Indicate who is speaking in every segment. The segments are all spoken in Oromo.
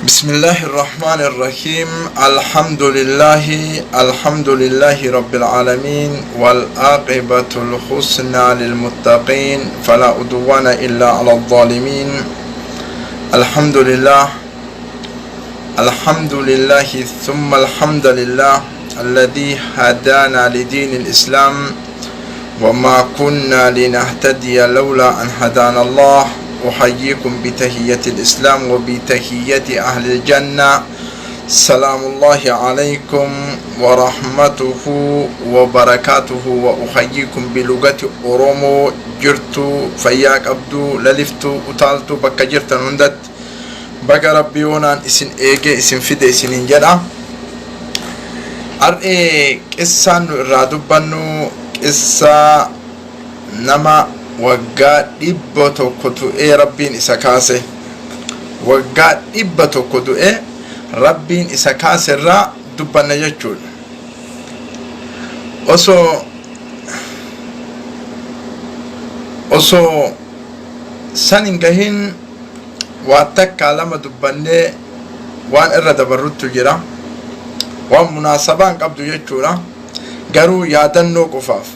Speaker 1: بسم الله الرحمن الرحيم الحمد لله الحمد لله رب العالمين والعاقبة الحسنى للمتقين فلا عدوان إلا على الظالمين الحمد لله الحمد لله ثم الحمد لله الذي هدانا لدين الإسلام وما كنا لنهتدي لولا أن هدانا الله أحييكم بتحية الإسلام وبتحية أهل الجنة سلام الله عليكم ورحمته وبركاته وأحييكم بلغة أورومو جرتو فياك أبدو للفتو أتالتو بكا جرتن هندت بكا ربيونان إسن إيجي إسن فيد إسن إنجدا أرئي قصة رادبانو قصة نما waggaa 100 du'ee rabbiin isa kaase waggaa 100 du'ee rabbiin isa kaase irraa dubbanna jechuudha. Osoo san hin gahin waa takkaa lama dubbannee waan irra dabarruttu jira, waan munaasabaa hin qabdu jechuudha. Garuu yaadannoo qofaaf,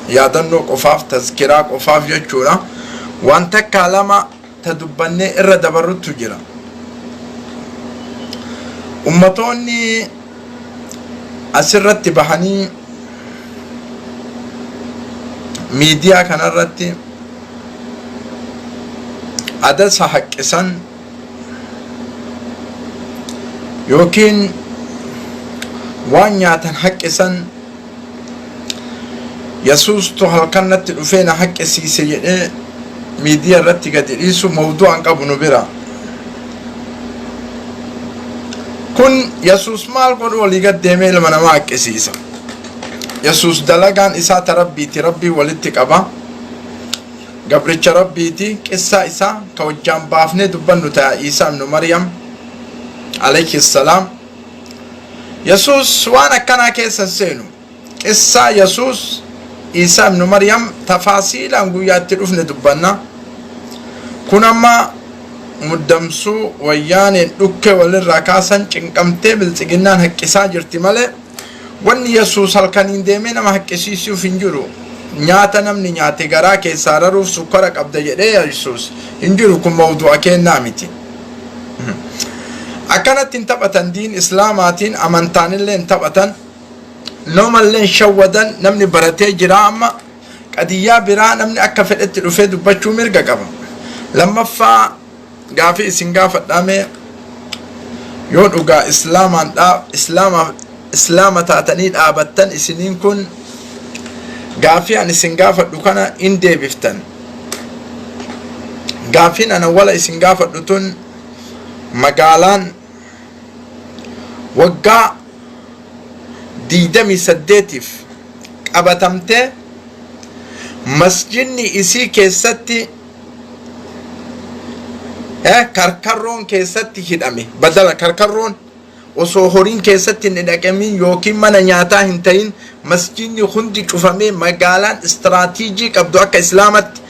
Speaker 1: yaadannoo qofaaf, tazkiraa qofaaf jechuudha. Waan takkaa lama ta dubbannee irra dabarruttu jira. Ummatoonni asirratti bahanii miidiyaa kanarratti adasa haqqisan yookiin waan nyaatan haqqisan, Yesuustu halkan natti dhufee na haqqisiise jedhee miidiyaa irratti gadi dhiisu mawdu'an qabu nu bira. Kun Yesuus maal godhu olii gad deemee ilma namaa haqqisiisa? Yesuus dalagaan isaa ta Rabbiiti, Rabbii walitti qaba. Gabricha Rabbiiti, qissaa isaa ka wajjaan baafnee dubbannu ta'a Iisaa ibnu Maryam alayhi salaam. Yesuus waan akkanaa keessa hin seenu. Qissaa Yesuus Iisaa ibnu Maryam tafaasiilaan guyyaa itti dhufne dubbanna. Kun amma muddamsuu wayyaaneen dhukkee walirraa kaasan cinqamtee biltsiginnaan haqqisaa jirti malee wanni Yesuus halkaniin deemee nama haqqisiisuuf hin jiru. Nyaata namni nyaate garaa keessaa raruuf sukkara qabda jedhee Yesuus hin jiru. Kun mawdu'a keennaa miti. Akkanatti hin taphatan diin Islaamaatiin, amantaanillee hin taphatan. Nomallee hin shawwadan. Namni baratee jira amma qadiyyaa biraa namni akka fedhetti dhufee dubbachuu mirga qaba. Lammaffaa gaafii isin gaafadhaame, yoo dhugaa islaamaan islaama islaama taatanii dhaabattan, isiniin kun gaafii an isin gaafadhu kana in deebiftan. Gaafiin ana wala isin gaafadhu tun, magaalaan waggaa 28f qabatamtee masjidni isii keessatti karkarroon keessatti hidhame, badala karkarroon osoo horiin keessatti hin dhaqamin yookiin mana nyaataa hin ta'in, masjidni hundi cufamee, magaalaan istiraatiijii qabdu akka islaamatti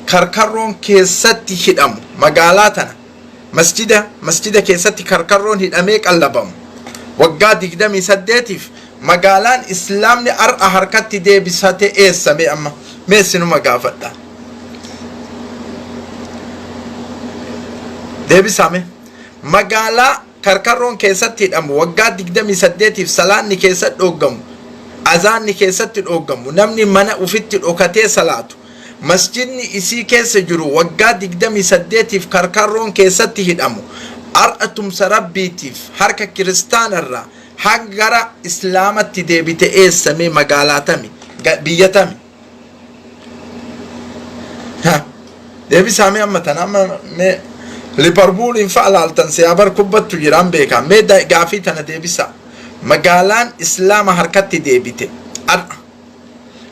Speaker 1: karkarroon keessatti hidhamu, magaalaa tana masjida keessatti karkarroon hidhamee qallabamu waggaa 28f, magaalaan islaamni har'a harkatti deebisate eessame? Amma mee isinuma gaafadha, deebisame. Magaalaa karkarroon keessatti hidhamu waggaa 28f, salaanni keessatti dhooggamu, azaanni keessatti dhooggamu, namni mana ufitti dhokatee salaatu, masjidni isii keessa jiru waggaa 28f karkarroon keessatti hidhamu, har'a tumsa Rabbiitiif harka kiristaanarraa hanga gara islaamatti deebite eessame? Magaalaa tami? Biyya tami? Deebisaame amma tana. Amma mee Liverpooliin fa'a laaltan siyaa bar kubbattu jiraan beekaa. Mee gaafii tana deebisa. Magaalaan islaama harkatti deebite har'a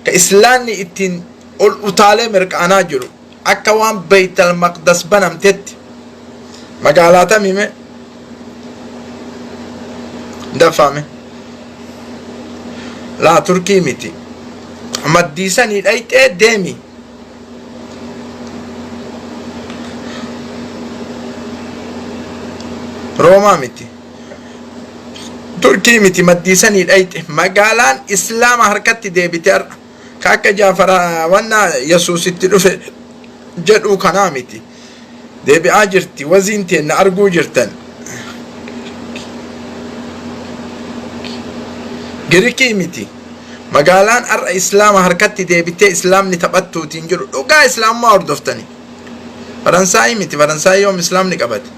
Speaker 1: ka islaamni ittiin ol utaalee mirqaanaa jiru akka waan Beeytal Maqdas banamtetti magaalaa tami? Mee dafaame. Laa, Turkii miti. Maddiisanii dhayxee deemi. Roomaa miti. Turkii miti maddiisanii dhayxe. Magaalaan Islaama harkatti deebite har'a. Ka akka Jaafar wanna Yesuus itti dhufe jedhuu kanaa miti. Deebi'aa jirti. Waziin teenna arguu jirtan. Girikii miti. Magaalaan har'a Islaama harkatti deebitee Islaamni taphattuutiin jiru. Dhugaa Islaamummaa hordoftani. Faransaayii miti. Faransaayii yoom Islaamni qabate?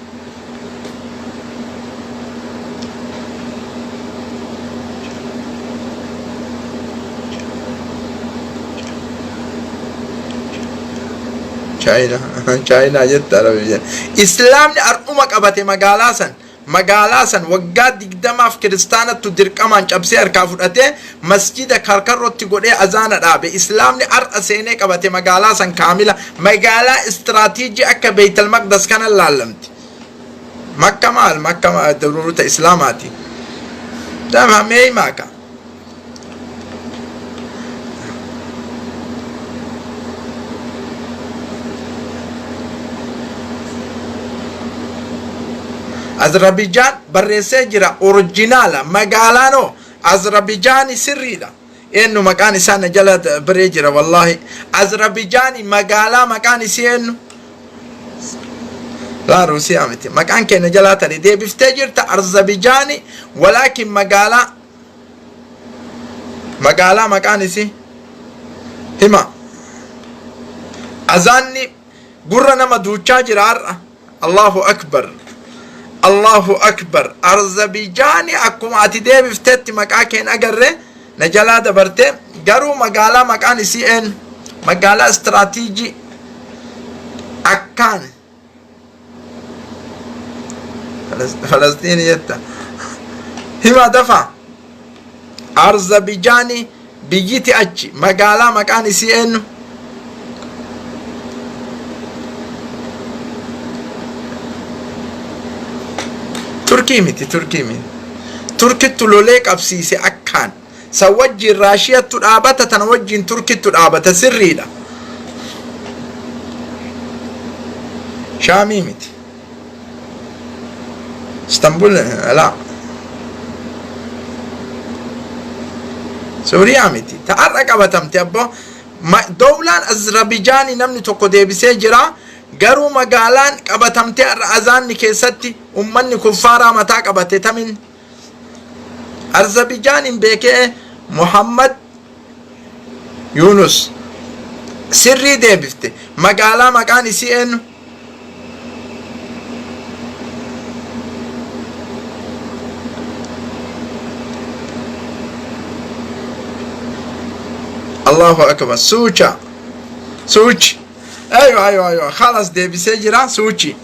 Speaker 1: Chaayinaa Chaayinaa jette Arabi Islaamni har'uma qabate magaalaa san magaalaa san waggaa 20f kiristaanattu dirqamaan cabsee harkaa fudhatee masjida karkarrotti godhee azaana dhaabe. Islaamni har'a seenee qabate magaalaa san kaamila magaalaa istiraatiijii akka Beeytal Maqdas kana laallamti. Makka maal makka duruuta islaamaati. Dama mee maaka. Azerbaijaan barreessee jira orijinaala magaalaanoo Azerbaijaan sirriidha. Eenyu maqaan isaa na jala biree jira wallaahi. Azerbaijaan magaalaa maqaan isii eenyu? Laa Ruusiyaa miti. Maqaan keenya jalaa tare deebiftee jirta Azerbaijaan walaakin magaalaa magaalaa maqaan isii hima. Azaanni gurra nama duuchaa jira har'a. Allahu akbar. Allahu akbar. Arzabijaani akkuma ati deebiftetti maqaa keen agarre na jalaa dabarte garuu magaalaa maqaan isii een magaalaa istiraatiijii akkaan Falasxiini jetta. Hima dafa. Arzabijaani biyyiti achi magaalaa maqaan isii eenyu? Turkii miti Turkii miti. Turkittu lolee qabsiise akkaan. San wajjin Raashiyattu dhaabata tana wajjin Turkittu dhaabata sirriidha. Shaamii miti. Istanbul laa. Suuriyaa miti. Ta har'a qabatamte abboo. Dowlaan Azrabijaanii namni tokko deebisee jira. Garuu magaalaan qabatamtee har'a azaanni keessatti ummanni kuffaaraa mataa qabate tamin. Arzabijaaniin beekee Muhammad Yunus sirrii deebifte. Magaalaa maqaan isii eenyu? Allahu akbar. Suucha. Suuchi. Aywa aywa aywa. Khalas deebisee jira suuchi.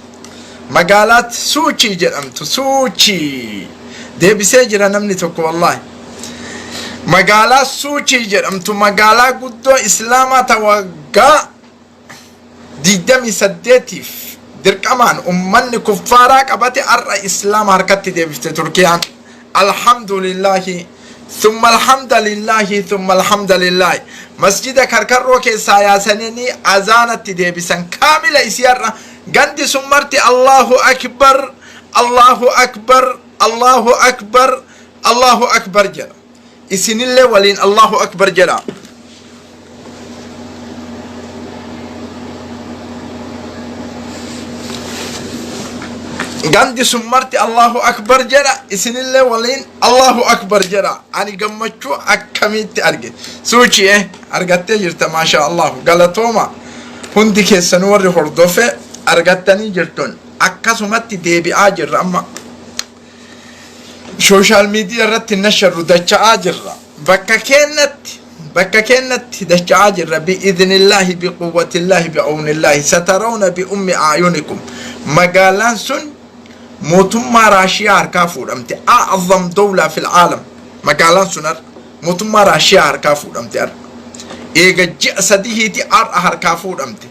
Speaker 1: Magaalaa Suuchii jedhamtu Suuchii. Deebisee jira namni tokko wallahi. Magaalaa Suuchii jedhamtu magaalaa guddoo Islaamaa ta waggaa 28f dirqamaan ummanni kuffaaraa qabate har'a Islaama harkatti deebifte Turkiyaan. Alhamdulillahi thumma alhamdulillahi thumma alhamdulillahi. Masjida karkarroo keessaa yaasanii azaanatti deebisan kaamila isii har'a gandi sun marti Allahu akbar Allahu akbar Allahu akbar Allahu akbar jedha. Isinillee waliin Allahu akbar jedha. Gandi sun marti Allahu akbar jedha isinillee waliin Allahu akbar jedha. Ani gammachuu akkamitti arge. Suuchi'e argattee jirta maasha Allah galatooma hundi keessanuu warri hordofe argattanii jirtun akkasumatti deebi'aa jirra amma. Sooshaal miidiyaa irratti nasharru dacha'aa jirra. Bakka keennatti bakka keennatti dacha'aa jirra bi'idhnillaahi biquwwatillaahi bi'awnillaahi satarawna bi'ummi a'yunikum. Magaalaan sun mootummaa Raashiyaa harkaa fuudhamte. A'zam dawlaa fil aalam. Magaalaan sun har'a mootummaa Raashiyaa harkaa fuudhamte har'a. Eega ji'a sadihiiti har'a harkaa fuudhamte.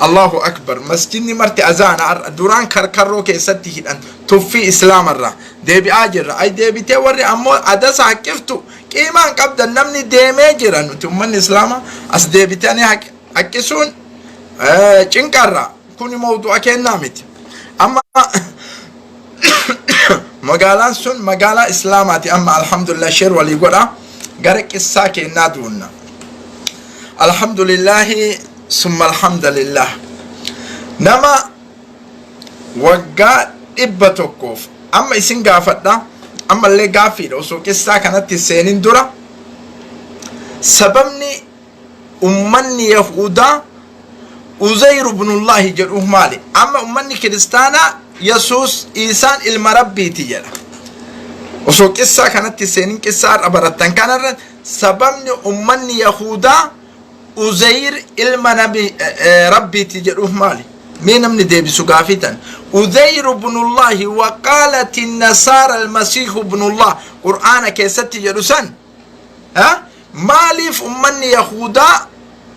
Speaker 1: Allahu Akbar masjidni marti azaana har'a duraan karkarroo keessatti hidhan tuffii islaamarraa deebi'aa jirra ay deebitee warri ammoo adasa haqqiftu qiimaan qabdan namni deemee jira nuti ummanni islaama as deebitanii haqqisuun cinqarra kuni mawdu'a kennaa miti amma. Magaalaan sun magaalaa Islaamaati amma, alhamdulillah. Share walii godha, gara qissaa keennaa duunna. Alhamdulillahi summa alhamdulillah. Nama waggaa 100f, amma isin gaafadha, ammallee gaaffiidha, osoo qissaa kanatti seenin dura, sababni ummanni Yahudaa Uzayr ibnullahi jedhuuf maali? Amma ummanni kiristaanaa Yesuus Iisaan ilma Rabbiiti jedha. Osoo qissaa kanatti seenin, qissaa har'a barattan kanarra, sababni ummanni Yahudaa Uzayr ilma nabi Rabbiiti jedhuuf maali? Mee namni deebisu gaafii tan. Uzayr ibnullahi wa qaalati nasaara almasiihu ibnullah Qur'aana keessatti jedhu san. Ha? Maaliif ummanni Yahudaa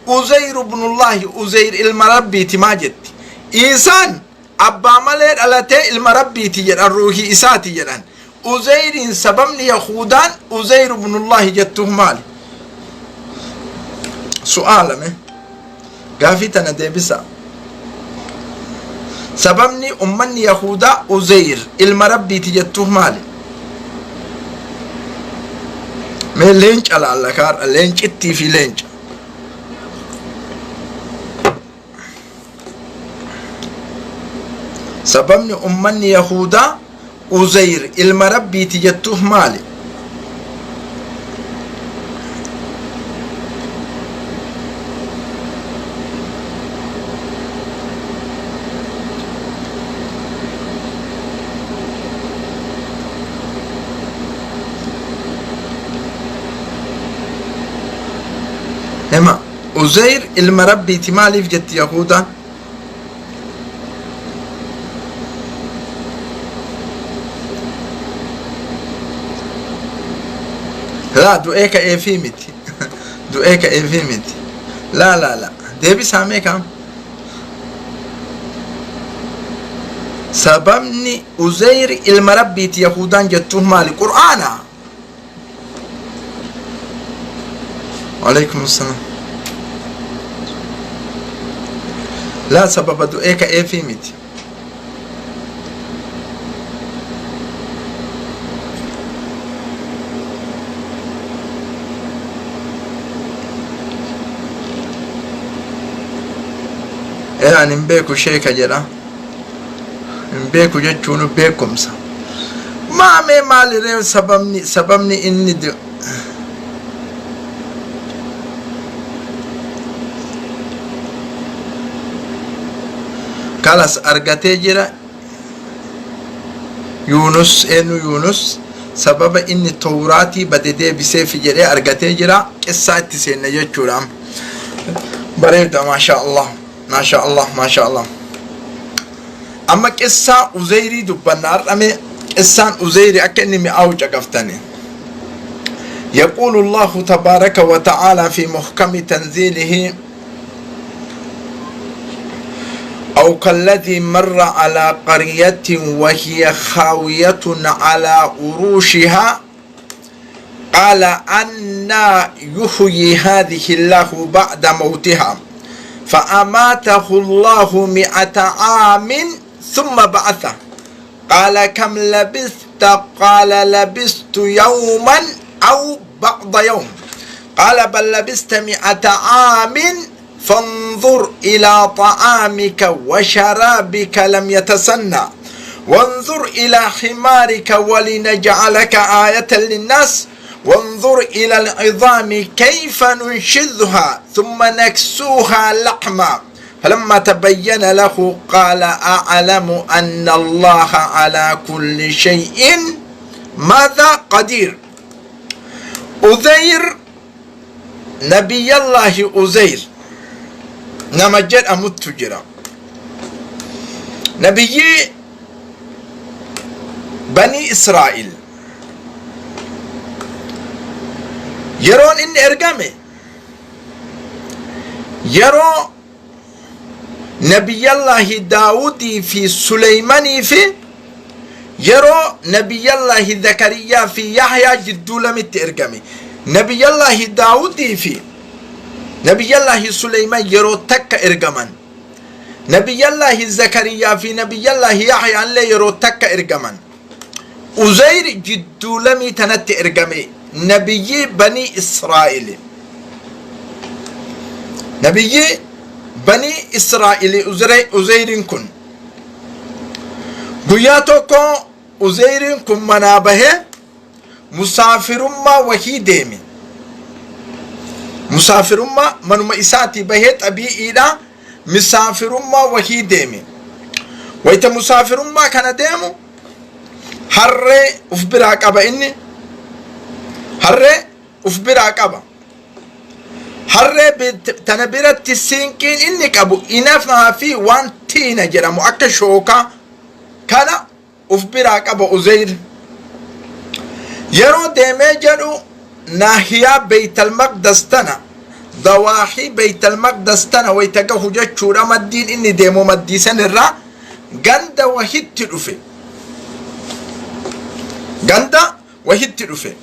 Speaker 1: Uzayr ibnullahi, Uzayr ilma Rabbiiti maa jetti? Iisaan abbaa malee dhalatee ilma Rabbiiti jedhan, ruuhii isaati jedhan. Uzayriin sababni Yahudaan Uzayr ibnullahi jettuuf maali? Su'aala mee. Gaafii tana deebisaa. Sababni ummanni Yahudaa Uzayr ilma Rabbiiti jettuuf maali? Mee leenca laalla kaarra, leencittii fi leenca. Sababni ummanni Yahudaa Uzayr ilma Rabbiiti jettuuf maali? Hima, Uzayr ilma Rabbiiti maaliif jetti Yahudaan? Laa, du'ee ka'eefii miti. Du'ee ka'eefii miti. Laa laa laa. Deebisaa meeqa? Sababni Uzayr ilma Rabbiiti Yahudaan jettuuf maali? Qur'aana. Alaikum assalam. Laa, sababa du'ee ka'eefii miti. Ee, ani hin beeku sheeka jedha. Hin beeku jechuun beekumsa. Maamee maaliree sababni inni kalas argatee jira. Yunus eenyu? Yunus sababa inni Tawraatii bade deebiseefi jedhee argatee jira. Qissaa itti seenne jechuudha amma. Bareeda, maasha Allah, maasha Allah, maasha Allah. Amma qissaa Uzeyrii dubbanna har'ame. Qissaan Uzeyri akka inni mi'aawu caqaftani. يقول الله تبارك وتعالى في محكم تنزيله: أو كالذي مر على قرية وهي خاوية على عروشها قال أنى يحيي هذه الله بعد موتها فأماته الله 100 عام ثم بعثه قال كم لبثت؟ قال لبثت يوما أو بعض يوم. قال بل لبثت 100 عام فانظر إلى طعامك وشرابك لم يتسنى وانظر إلى حمارك ولنجعلك آية للناس وانظر إلى العظام كيف ننشزها ثم نكسوها لحما فلما تبين له قال أعلم أن الله على كل شيء ماذا؟ قدير. Uzayr, Nabiyallaahi Uzayr nama jedhamuttu jira. Nabiyyii Banii Israa'il. Yeroon inni ergame yeroo Nabiyallaahi Daawudii fi Suleymanii fi yeroo Nabiyallaahi Zakariyaa fi Yahyaa jidduu lamitti ergame. Nabiyallaahi Daawudii fi Nabiyallaahi Suleyman yeroo takka ergaman. Nabiyallaahi Zakariyaa fi Nabiyallaahi Yahyaallee yeroo takka ergaman. Uzayr jidduu lamii tanatti ergame, nabiyyii Banii Israa'ili. Nabiyyii Banii Israa'ili Uzayriin kun. Guyyaa tokko Uzayriin kun manaa bahee musaafirummaa wahii deeme. Musaafirummaa manuma isaatii bahee xabii'iidha misaafirummaa wahii deeme. Wayita musaafirummaa kana deemu harree uf biraa qaba inni. Harree uf biraa qaba. Harree tana biratti siinqiin inni qabu inafaa fi waan tiina jedhamu akka shookaa kana uf biraa qaba Uzeyr. Yeroo deemee jedhu naahiyaa Beeytal Maqdas tana, dawaaxii Beeytal Maqdas tana wayta gahu jechuudha, maddiin inni deemu maddii san irraa ganda wahitti dhufe. Ganda wahitti dhufe.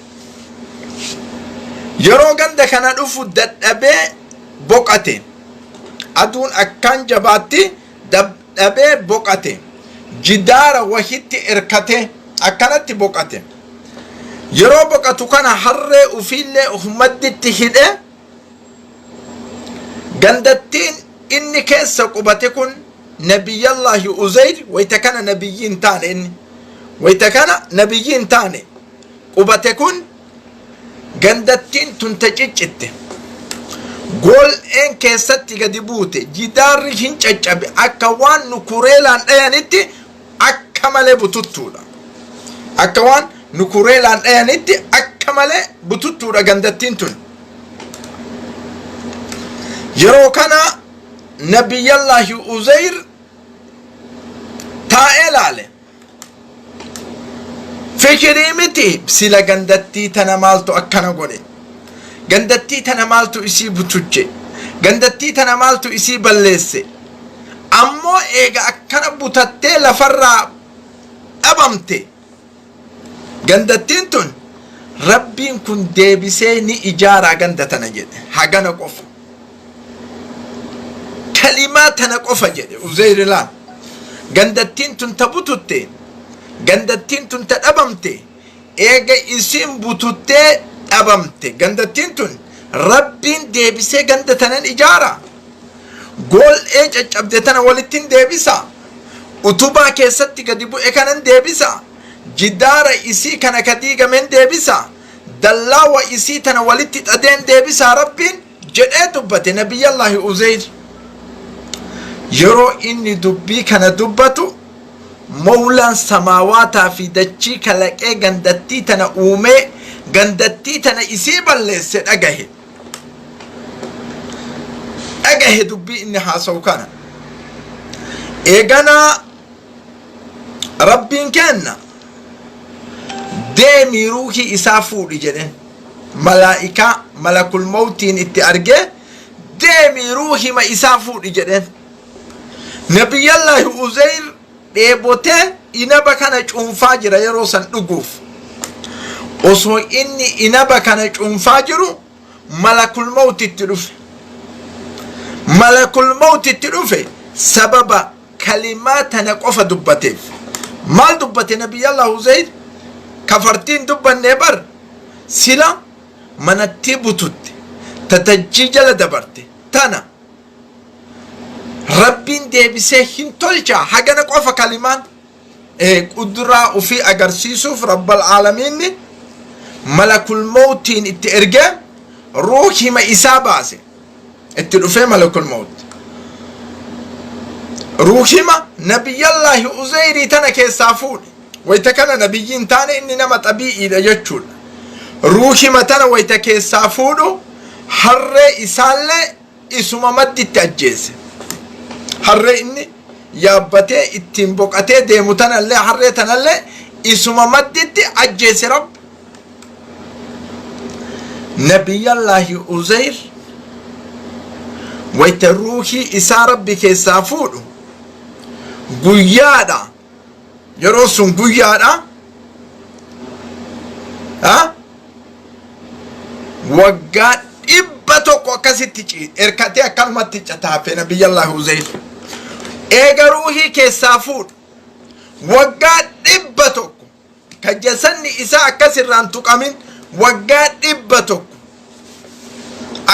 Speaker 1: Yeroo ganda kana dhufu dadhabee boqate. Aduun akkaan jabaatti dadhabee boqate. Jidaara wahitti erkatee akkanatti boqate. Yeroo boqatu kana harree ufiillee uf madditti hidhe. Gandattiin inni keessa qubate kun Nabiyyallaahi Uzayr wayta kana nabiyyii hin taane, inni wayta kana nabiyyii hin taane qubate kun, gandattiin tun ta ciccitte, gool'een keessatti gadi buute, jidaarri hin caccabe, akka waan nukureelaan dhayanitti akka malee bututtuudha. Akka waan nukureelaan dhayanitti akka malee bututtuudha gandattiin tun. Yeroo kana Nabiyyallaahi Uzayr taa'ee laale. Fikirii miti, sila gandattii tana maaltu akkana godhe? Gandattii tana maaltu isii butuche? Gandattii tana maaltu isii balleesse? Ammoo eega akkana butattee lafarraa dhabamte, gandattiin tun Rabbiin kun deebisee ni ijaaraa ganda tana jedhe. Hagana qofa. Kalimaa tana qofa jedhe Uzeyri laal. Gandattiin tun ta bututte, gandattiin tun ta dhabamte, eega isiin bututtee dhabamte gandattiin tun Rabbiin deebisee ganda tanan ijaara. Gool'ee caccabde tana walittin deebisa. Utubaa keessatti gadi bu'e kanan deebisa. Jidaara isii kana ka diigamen deebisa. Dallaawa isii tana walitti xadeen deebisaa Rabbiin jedhee dubbate Nabiyyallaahi Uzeyr. Yeroo inni dubbii kana dubbatu Mawlaan samaawaataa fi dachii kalaqee gandattii tana uumee gandattii tana isii balleesse dhagahe. Dhagahe dubbii inni haasawu kana. Eeganaa Rabbiin keenna deemii ruuhii isaa fuudhi jedheen. Malaa'ikaa malakul mawtiin itti argee deemii ruuhima isaa fuudhi jedheen. Nabiyyallaahi Uzeyr dheebotee inaba kana cuunfaa jira yeroo san dhuguuf. Osoo inni inaba kana cuunfaa jiru malakul mawti itti dhufe. Malakul mawti itti dhufe sababa kalimaa tana qofa dubbateef. Maal dubbate Nabiyyallah Uzeyr? Kafartiin dubbannee bar, sila manattii bututte, tatajjii jala dabarte tana Rabbiin deebisee hin tolcha. Hagana qofa kalimaan qudraa ufii agarsiisuuf Rabbal Aalamiinni malakul mawtiin itti ergee ruuhima isaa baase. Itti dhufee malakul mawt ruuhima Nabiyyallaahi Uzeyrii tana keessaa fuudhe. Wayta kana nabiyyi hin taane, inni nama xabii'iidha jechuudha. Ruuhima tana wayta keessaa fuudhu harree isaallee isuma madditti ajjeese. Harree inni yaabbatee ittiin boqatee deemu tanallee, harree tanallee isuma madditti ajjeese Rabbi. Nabiyyallaahi Uzeyr wayta ruuhii isaa Rabbi keessaa fuudhu guyyaadha. Yeroo sun guyyaadha. Ha? Waggaa 100 akkasitti erkatee akkanumatti cataafee Nabiyyallaahi Uzeyr. Eega ruuhii keessaa fuudhu waggaa 100. Ka jasanni isaa akkas irraan tuqamin waggaa 100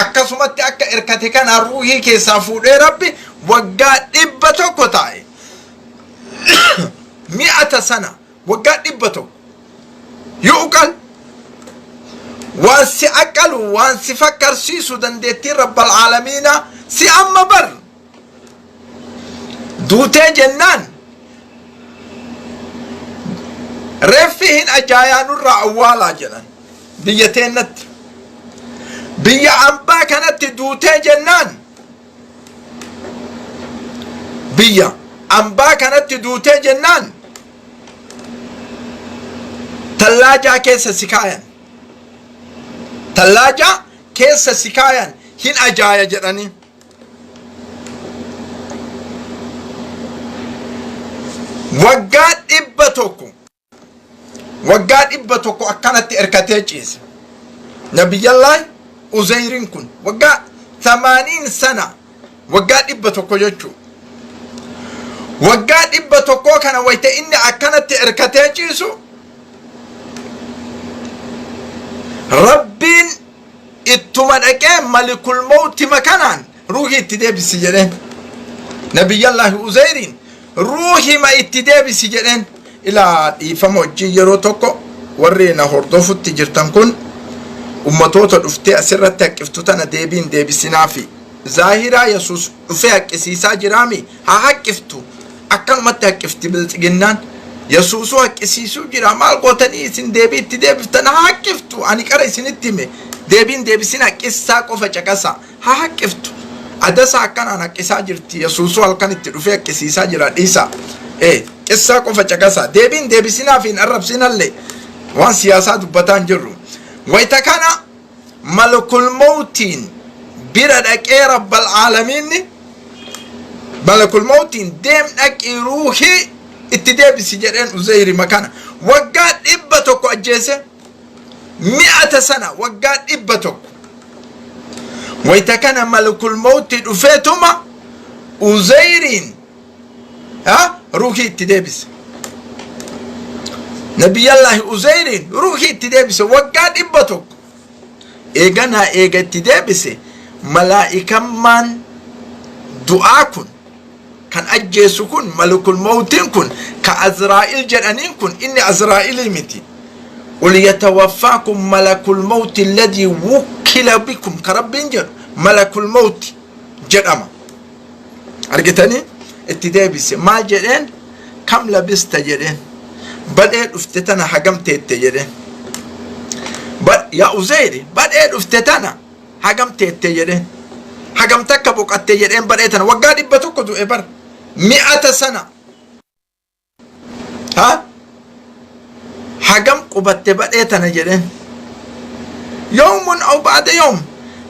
Speaker 1: akkasumatti akka erkate kanaan ruuhii keessaa fuudhee Rabbi waggaa 100 taa'e. Mi'ata sana waggaa 100. Yu'qal waan si aqalu waan si fakkarsiisu dandeettiin Rabbal Aalamiinaa si amma bar duutee jennaan reeffi hin ajaayaa nurraa awwaalaa jedhan biyya teennatti. Biyya ambaa kanatti duutee jennaan biyya ambaa kanatti duutee jennaan tallaajaa keessa si kaayan. Tallaajaa keessa si kaayan hin ajaaya jedhanii. Waggaa 100 waggaa 100 akkanatti erkatee ciise. Nabiyyallaahi Uzeyriin kun waggaa 80 sana waggaa 100 jechuu. Waggaa 100 kana wayita inni akkanatti erkatee ciisu Rabbiin ittuma dhaqee malikul mawtima kanaan ruuhii itti deebisi jedheen. Nabiyyallaahi Uzeyriin ruuhima itti deebisi jedheen. Ilaa dhiifama wajjin yeroo tokko warri na hordofutti jirtan kun ummatoota dhuftee asirratti haqqiftu tana deebii hin deebisinaafi. Zaahiraa Yesuus dhufee haqqisiisaa jiraami haa haqqiftu. Akkanumatti haqqifti bilxiginnaan. Yesuusuu haqqisiisuu jira maal gootanii isin deebii itti deebiftan haa haqqiftu. Ani qara isinitti hime deebii hin deebisinaa qissaa qofa caqasaa haa haqqiftu. Adasaa akkanaan haqqisaa jirti Yesuusuu halkan itti dhufee haqqisiisaa jira dhiisaa. Ee qissaa qofa caqasaa deebii hin deebisinaa fi hin arrabsinallee waan siyaasaa dubbataa hin jirru. Wayita kana malakul mawtiin bira dhaqee rabbal aalamiinni malakul mawtiin deem dhaqii ruuhii itti deebisi jedheen Uzeyrima kana waggaa 100 ajjeese mi'ata sana waggaa 100 wayita kana malakul mawti dhufeetuma Uzeyriin ruuhii itti deebise. Nabiyyallaahi Uzeyriin ruuhii itti deebise waggaa 100. Eeganaa eega itti deebise malaa'ikammaan du'aa kun kan ajjeesu kun malakul mawtiin kun ka Azraa'il jedhaniin kun inni Azraa'ilii miti. Qul yatawaffaakum malakul mawti alladhii wukkila bikum ka Rabbiin jedhu malakul mawti jedhama. Argitanii itti deebise maal jedheen kam labista jedheen badhee dhufte tana hagam teette jedheen yaa Uzeyri badhee dhufte tana hagam teette jedheen hagam takka boqatte jedheen badhee tana waggaa 100 du'e bar mi'ata sana Ha? Hagam qubatte badhee tana jedheen. Yawmun aw ba'da yawm.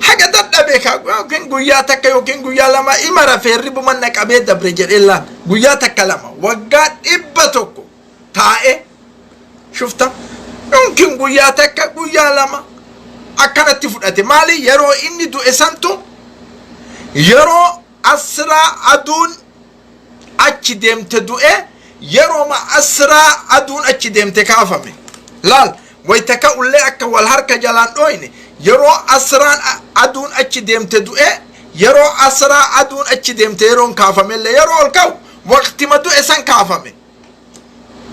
Speaker 1: Haga dadhabe ka yookiin guyyaa takka yookiin guyyaa lama ima rafee ribuman na qabee dabre jedheen laal. Guyyaa takka lama waggaa 100 taa'e shufta yookiin guyyaa takka guyyaa lama akkanatti fudhate. Maali yeroo inni du'e santu yeroo asraa aduun achi deemte du'e yerooma asraa aduun achi deemte kaafame. Laal wayta ka'ullee akka wal harka jalaan dhooyne yeroo asraan aduun achi deemte du'e yeroo asraa aduun achi deemte yeroon kaafamellee yeroo ol ka'u waqtima du'e san kaafame.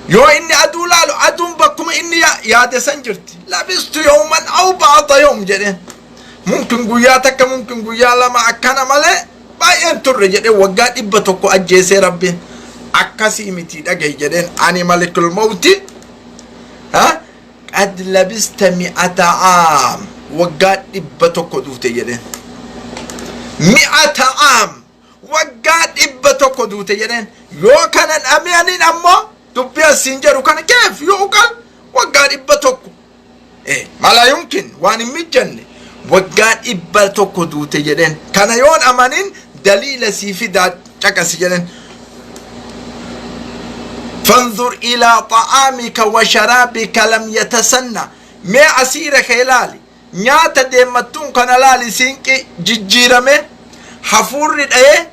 Speaker 1: Yoo inni aduu laalu aduun bakkuma inni yaade san jirti. Labistu yawman aw ba'da yawm jedheen. Mumkin guyyaa takka mumkin guyyaa lama akkana malee baay'een turre jedhee waggaa 100 ajjeesee Rabbiin. Akkasii miti dhagahi jedheen ani malikul mawti ha qad labista mi'ata aam waggaa 100 duute jedheen. Mi'ata aam waggaa 100 duute jedheen yoo kana dhami'aniin ammoo dubbii asiin jedhu kana keef yuuqal waggaa 100 mala yumkin waan hin mijjanne waggaa 100 duute jedheen kana yoon amanin daliila sii fidaa caqasi jedheen fanzur ilaa xa'aamika wa sharaabika lam yatasanna mee asiira kee ilaali Nyaata deemmattuun kana laali siinqi jijjiirame hafuurri dhayee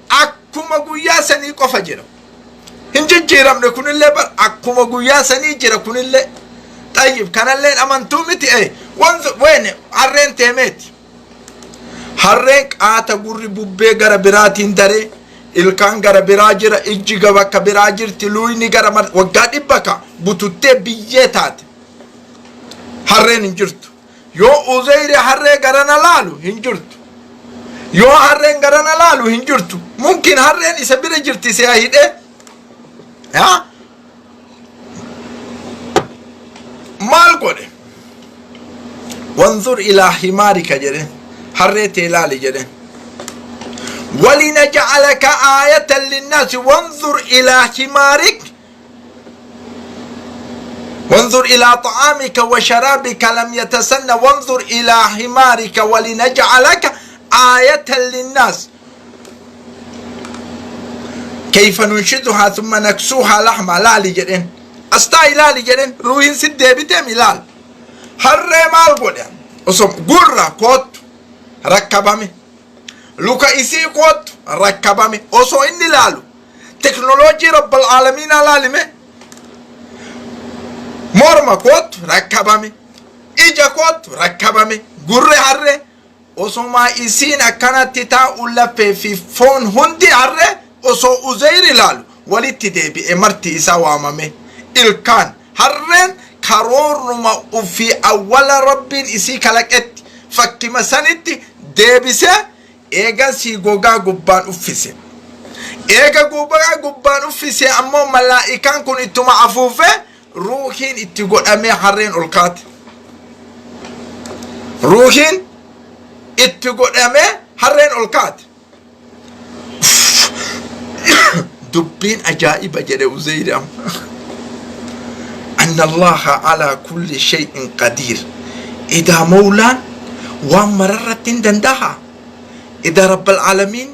Speaker 1: akkuma guyyaa sanii qofa jira. Hin jijjiiramne kunillee bar, akkuma guyyaa sanii jira kunillee. Xayyib, kanalleen amantuu miti ee? Wanzu weene harreen teemeeti. Harreen qaata gurri bubbee gara biraatiin daree, ilkaan gara biraa jira, ijji bakka biraa jirti, luuyni gara waggaa 100 ka bututtee biyyee taate. Harreen hin jirtu. Yoo Uzeyri harree garana laalu hin jirtu. Yoo harreen garana laalu hin jirtu. Mumkin harreen isa bira jirti si'a hidhee. Haa? Maal godhe? Wanzur ilaa himaarika jedheen. Harree tee laali jedheen. Walinaja'alaka aayatan linnaasi wanzur ilaa himaarik وانظر إلى طعامك وشرابك لم يتسنى وانظر إلى حمارك ولنجعلك آية للناس كيف ننشدها ثم نكسوها لحما. laali jedheen. Astaa ilaali jedheen. Ruuhin si deebiteem ilaal. Harree maal godhe? Osoo gurra koottu rakkabame, luka isii koottu rakkabame, osoo inni ilaalu teknooloojii rabbal aalamiinaa laalime. Morma koottu rakkabame, ija koottu rakkabame, gurri harree osomaa isiin akkanatti taa'u lafee fi foon hundi harree osoo Uzeyr ilaalu walitti deebi'e, marti isaa waamame. Ilkaan harreen karooruma ufii awwala rabbiin isii kalaqetti fakkima sanitti deebisee, eegasii gogaa gubbaan uffise. Eega gogaa gubbaan uffise ammoo malaa'ikaan kun ittuma afuufee ruuhiin itti godhamee harreen ol kaate. Ruuhiin itti godhamee harreen ol kaate. Dubbiin ajaa'iba jedhe Uzeyri amma. أن الله على كل شيء قدير. إذا مولان waan mararratti hin dandaha. إذا رب العالمين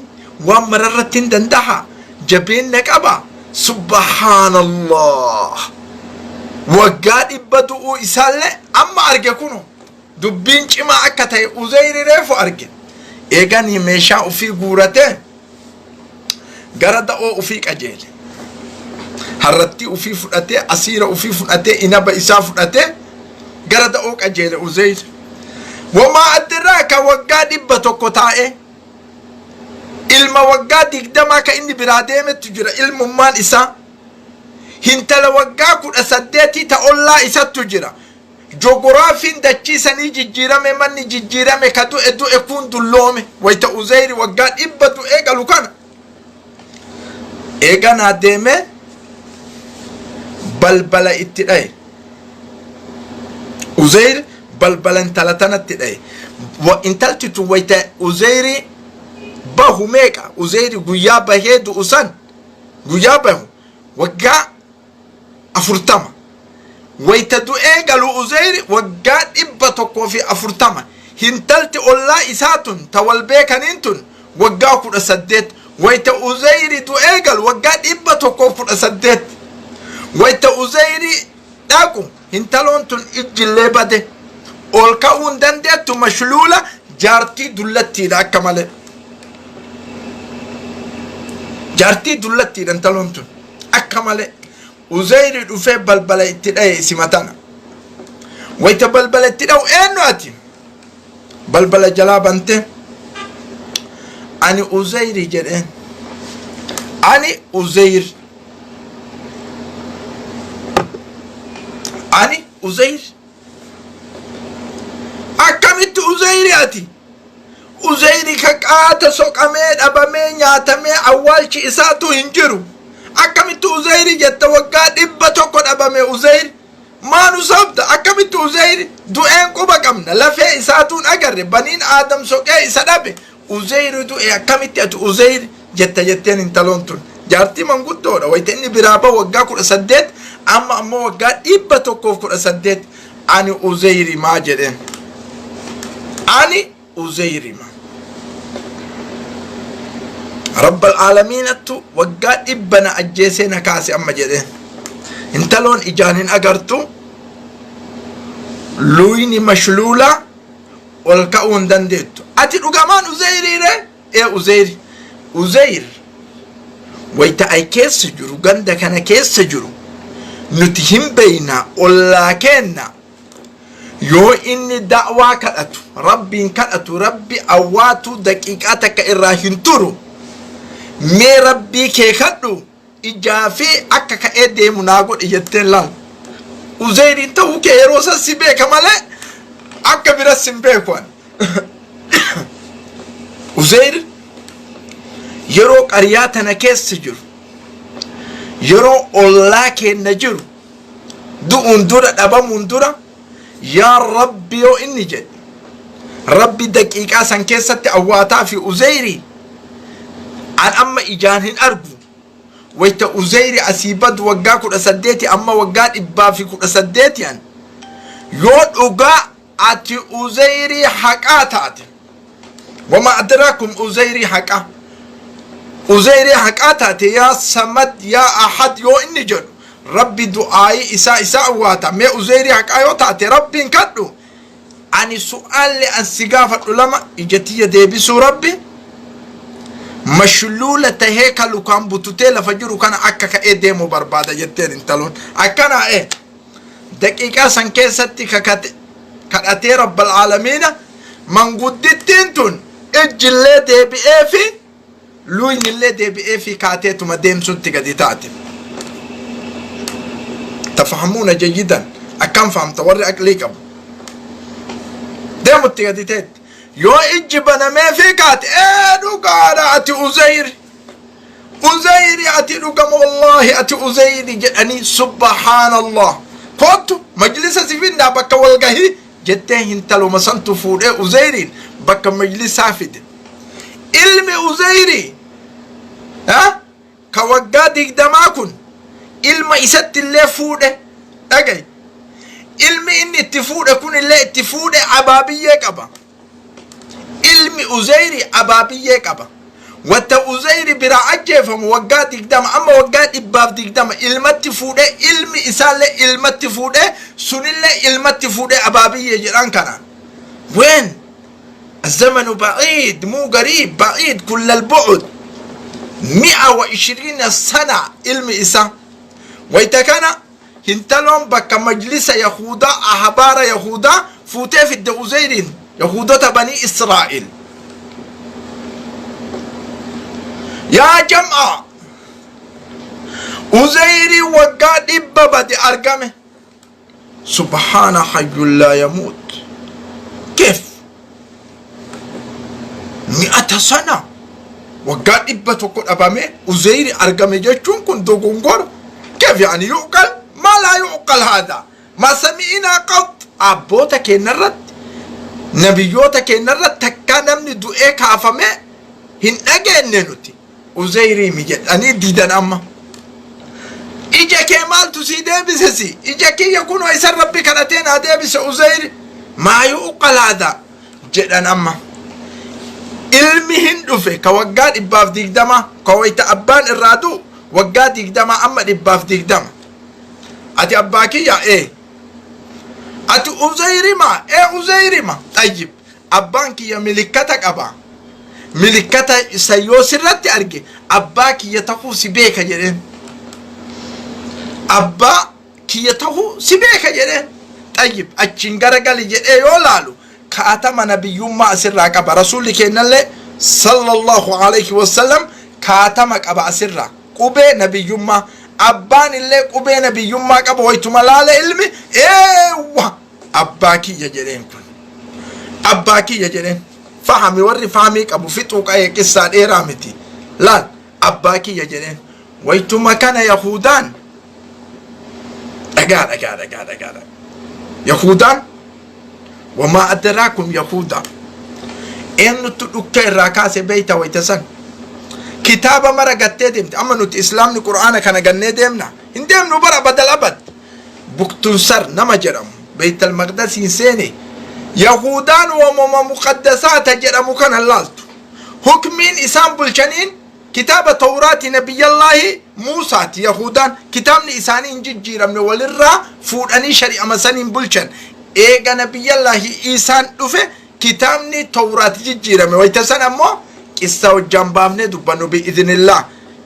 Speaker 1: waan mararratti hin dandaha. Jabeenna qaba. سبحان الله. Waggaa 100 du'uu isaallee amma arge kunu. Dubbiin cimaa akka ta'e Uzeyri reefu arge. Eeganii meeshaa ufii guuratee gara da'oo ufii qajeele. Harrattii ufii fudhatee, asiira ufii fudhatee, inaba isaa fudhatee gara da'oo qajeele Uzeyri. وما أدراك waggaa 100 taa'e ilma waggaa 20 ka inni biraa deemettu jira, ilmummaan isaa hintala waggaa 18 ta ollaa isattu jira. Joogiraafiin dachiisanii jijjiirame, manni jijjiirame, ka du'e du'e, kun dulloome. Wayta Uzeyri waggaa 100 du'ee galu kana eeganaa deeme balbala itti dhaye. Uzeyr balbala intala tanatti dhaye. Intalti tun wayta Uzeyri bahu meeqa? Uzeyri guyyaa bahee du'u san, guyyaa bahu waggaa 40. Wayta du'ee galu Uzeyri waggaa 140. Hintalti ollaa isaa tun ta wal beekaniin tun waggaa 18. Wayta Uzeyri du'ee galu waggaa 118. Wayta Uzeyri dhaqu hintaloon tun ijjillee bade, ol ka'uu hin dandeettu, مشلولة, jaartii dullattiidha akka malee. Jaartii dullattiidha intaloon tun akka malee. Uzeyri dhufee balbala itti dhaye isima tana. Wayta balbala itti dha'u, "Eenyu ati?" Balbala jalaa bante. "Ani Uzeyri," jedheen. "Ani Uzeyr, ani Uzeyr." "Akkamitti Uzeyri ati? Uzeyri ka qaata soqamee dhabamee nyaatamee awwaalchi isaatu hin jiru, akkamitti Uzeyri jetta? Waggaa 100 dhabame Uzeyri, maanu sabda? Akkamitti Uzeyri? Du'een quba qabna, lafee isaatuun agarre, baniin Aadam soqee isa dhabe. Uzeyri du'e, akkamitti ati Uzeyri jetta?" jetteen. Intaloon tun jaartii manguddoodha. Wayita inni biraa bahu waggaa 18, amma ammoo waggaa 118. "Ani Uzeyri maa," jedheen. "Ani Uzeyri maa. رب العالمين attu waggaa 100 na ajjeesee na kaase amma," jedheen. Intaloon ijaan hin agartu, luyni مشلولة, ol ka'uu hin dandeettu. "Ati dhugamaan Uzeyriire?" "Ee, Uzeyri." "Uzeyr Wayta ay keessa jiru, ganda kana keessa jiru, nuti hin beeyna, ollaa keenna. Yoo inni da'waa kadhatu, Rabbiin kadhatu, Rabbi awwaatuu daqiiqaa takka irraa hin turu. Mee Rabbii kee kadhu, ijaa fi akka ka'ee deemu naa godhi jetteen laal. Uzeyriin ta'uu kee yeroo san si beeka malee akka biras hin beeku ani. Uzeyr yeroo qaryaa tana keessa jiru, yeroo ollaa keenna jiru, du'uun dura, dhabamuun dura, yaa Rabbi yoo inni jedhe, Rabbi daqiiqaa san keessatti awwaataa fi Uzeyrii an amma ijaan hin argu. Wayta Uzeyri asii badu waggaa 18, amma waggaa 118. An yoo dhugaa ati Uzeyrii haqaa taate, wama adraakum, Uzeyrii haqaa, Uzeyrii haqaa taate, yaa Samad, yaa Ahad yoo inni jedhu, Rabbi du'aayii isaa isaa awwaata. Mee Uzeyrii haqaa yoo taate Rabbiin kadhu. Ani su'aalli an si gaafadhu lama: ija tiyya deebisuu Rabbi, mashluula tahee ka lukaan bututee lafa jiru kana akka ka'ee deemu barbaada jetteen. Intaloon akkanaa daqiiqaa san keessatti kakate, kadhatee Rabbal Aalamiina. Manguddittiin tun ijjillee deebi'ee fi luuynillee deebi'ee fi kaateetuma deemsutti gadi taate. Tafahamuuna jayyidan, akkam fahamta warri aqlii qabu? Deemutti gadi teetti. Yoo ijji banamee fi kaate, ee dhugaadha, ati Uzeyri, Uzeyri, ati dhugama, wallaahi ati Uzeyri jedhanii, subhaanallah, koottu majlisa si finnaa, bakka walgahii jettee hintaluma santu fuudhee Uzeyriin bakka majlisaa fide. Ilmi Uzeyri ka waggaa 20 kun ilma isatti illee fuudhe. Dhagaye, ilmi inni itti fuudhe kun illee itti fuudhe abaabiyyee qaba. Ilmi Uzeyri abaabiyyee qaba. Wata Uzeyri biraa ajjeefamu waggaa 20, amma waggaa 120. Ilmatti fuudhe, ilmi isaallee ilmatti fuudhe, sunillee ilmatti fuudhe, abaabiyyee jedhan kanaan. وين الزمن؟ بعيد، مو قريب، بعيد كل البعد، 120 سنة ilmi isaa. Wayta kana hintaloon bakka majlisa Yahudaa, ahbaara Yahudaa fuutee fidde Uzeyriin, Yahudota Banii Israa'il. Yaa jam'a, Uzeyrii waggaa 100 bade argame. سبحان حي لا يموت، كيف 100 سنة، waggaa 100 dhabame, Uzeyri argame jechuun kun dogongora. كيف يعني يعقل؟ ما لا يعقل هذا، ما سمعنا قط. Abboota keenyarratti, nabiyyoota keenyarratti takkaa namni du'ee kaafame hin dhageenye nuti. Uzeyrii mi jedhanii didan. Amma ija kee maaltu sii deebise? Si ija kiyya kunoo isan Rabbi kadhatee naa deebise Uzeyri. ما يعقل هذا jedhan. Amma ilmi hin dhufe ka waggaa 120, ka wayta abbaan irraa du'u waggaa 20, amma 120. Ati abbaa kiyya? Ee. Ati Uzayrima? Ee, Uzayrima. طيب, abbaan kiyya milikkata qaba, milikkata isa yoo sirratti arge abbaa kiyya tahuu si beeka jedheen. Abbaa kiyya tahuu si beeka jedheen. طيب, achiin garagali jedhee yoo laalu kaatama nabiyyummaa asirraa qaba. Rasuulli keenyallee صلى الله عليه وسلم kaatama qaba asirraa, qubee nabiyyummaa. Abbaan illee qubee nabiyyummaa qaba. Waytuma laala ilmi, eewwa, abbaa kiyya jedheen, kun abbaa kiyya jedheen. Fahami, warri fahamii qabu fixuu qa'ee, qissaa dheeraa miti. Laal, abbaa kiyya jedheen. Waytuma kana Yahudaan, dhagaa, dhagaa, dhagaa, dhagaa, dhagaa, Yahudaan, وما أدراكم yahuda, eenyutu dhukka irraa kaase beeyta? Wayta san kitaaba mara gattee deemte. Amma nuti Islaamni Qur'aana kana gannee deemna? Hin deemnu bara badal abad. Buktunsar nama jedhamu Beeytal Maqdasiin seene. Yahudaan wamama muqaddasaata jedhamu kana laaltu, hukmiin isaan bulchaniin kitaaba Tawraati Nabiyyallaahi Muusaati. Yahudaan kitaabni isaanii hin jijjiiramne, walirraa fuudhanii shari'ama saniin bulchan. Eega Nabiyyallaahi Iisaan dhufe kitaabni Tawraati jijjiirame. Wayta san ammoo qissa hojjaan baafnee dubbannu, بإذن الله.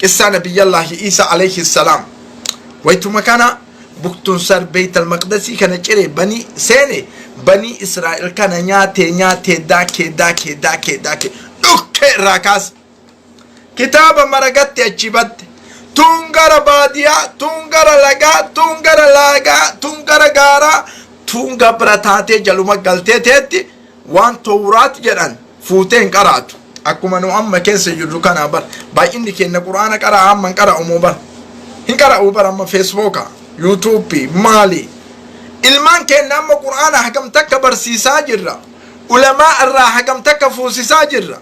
Speaker 1: Qissaa Nabiyyallaahi Iisaa alayhi salaam. Waytuma kana Buktunsar Beeytal Maqdasii kana cire banii seene, banii Israa'el kana nyaatee nyaatee daakee daakee daakee daakee dhukkee irraa kaase. Kitaaba maragatti achi batte. Tun gara baadiyaa, tun gara lagaa, tun gara laagaa, tun gara gaaraa, tun gabra taatee jaluma galtee teetti waan Towraat jedhan fuutee hin qaraatu. Akkuma nu amma keessa jirru kanaa bar. Baay'inni keenya Qur'aana qara'a amma hin qara'u bar. Hin qara'u bar amma Feesbuuka, Yuutuubii, maali. Ilmaan keenya amma Qur'aana hagam takka barsiisaa jirra. Ulamaa irraa hagam takka fuusisaa jirra.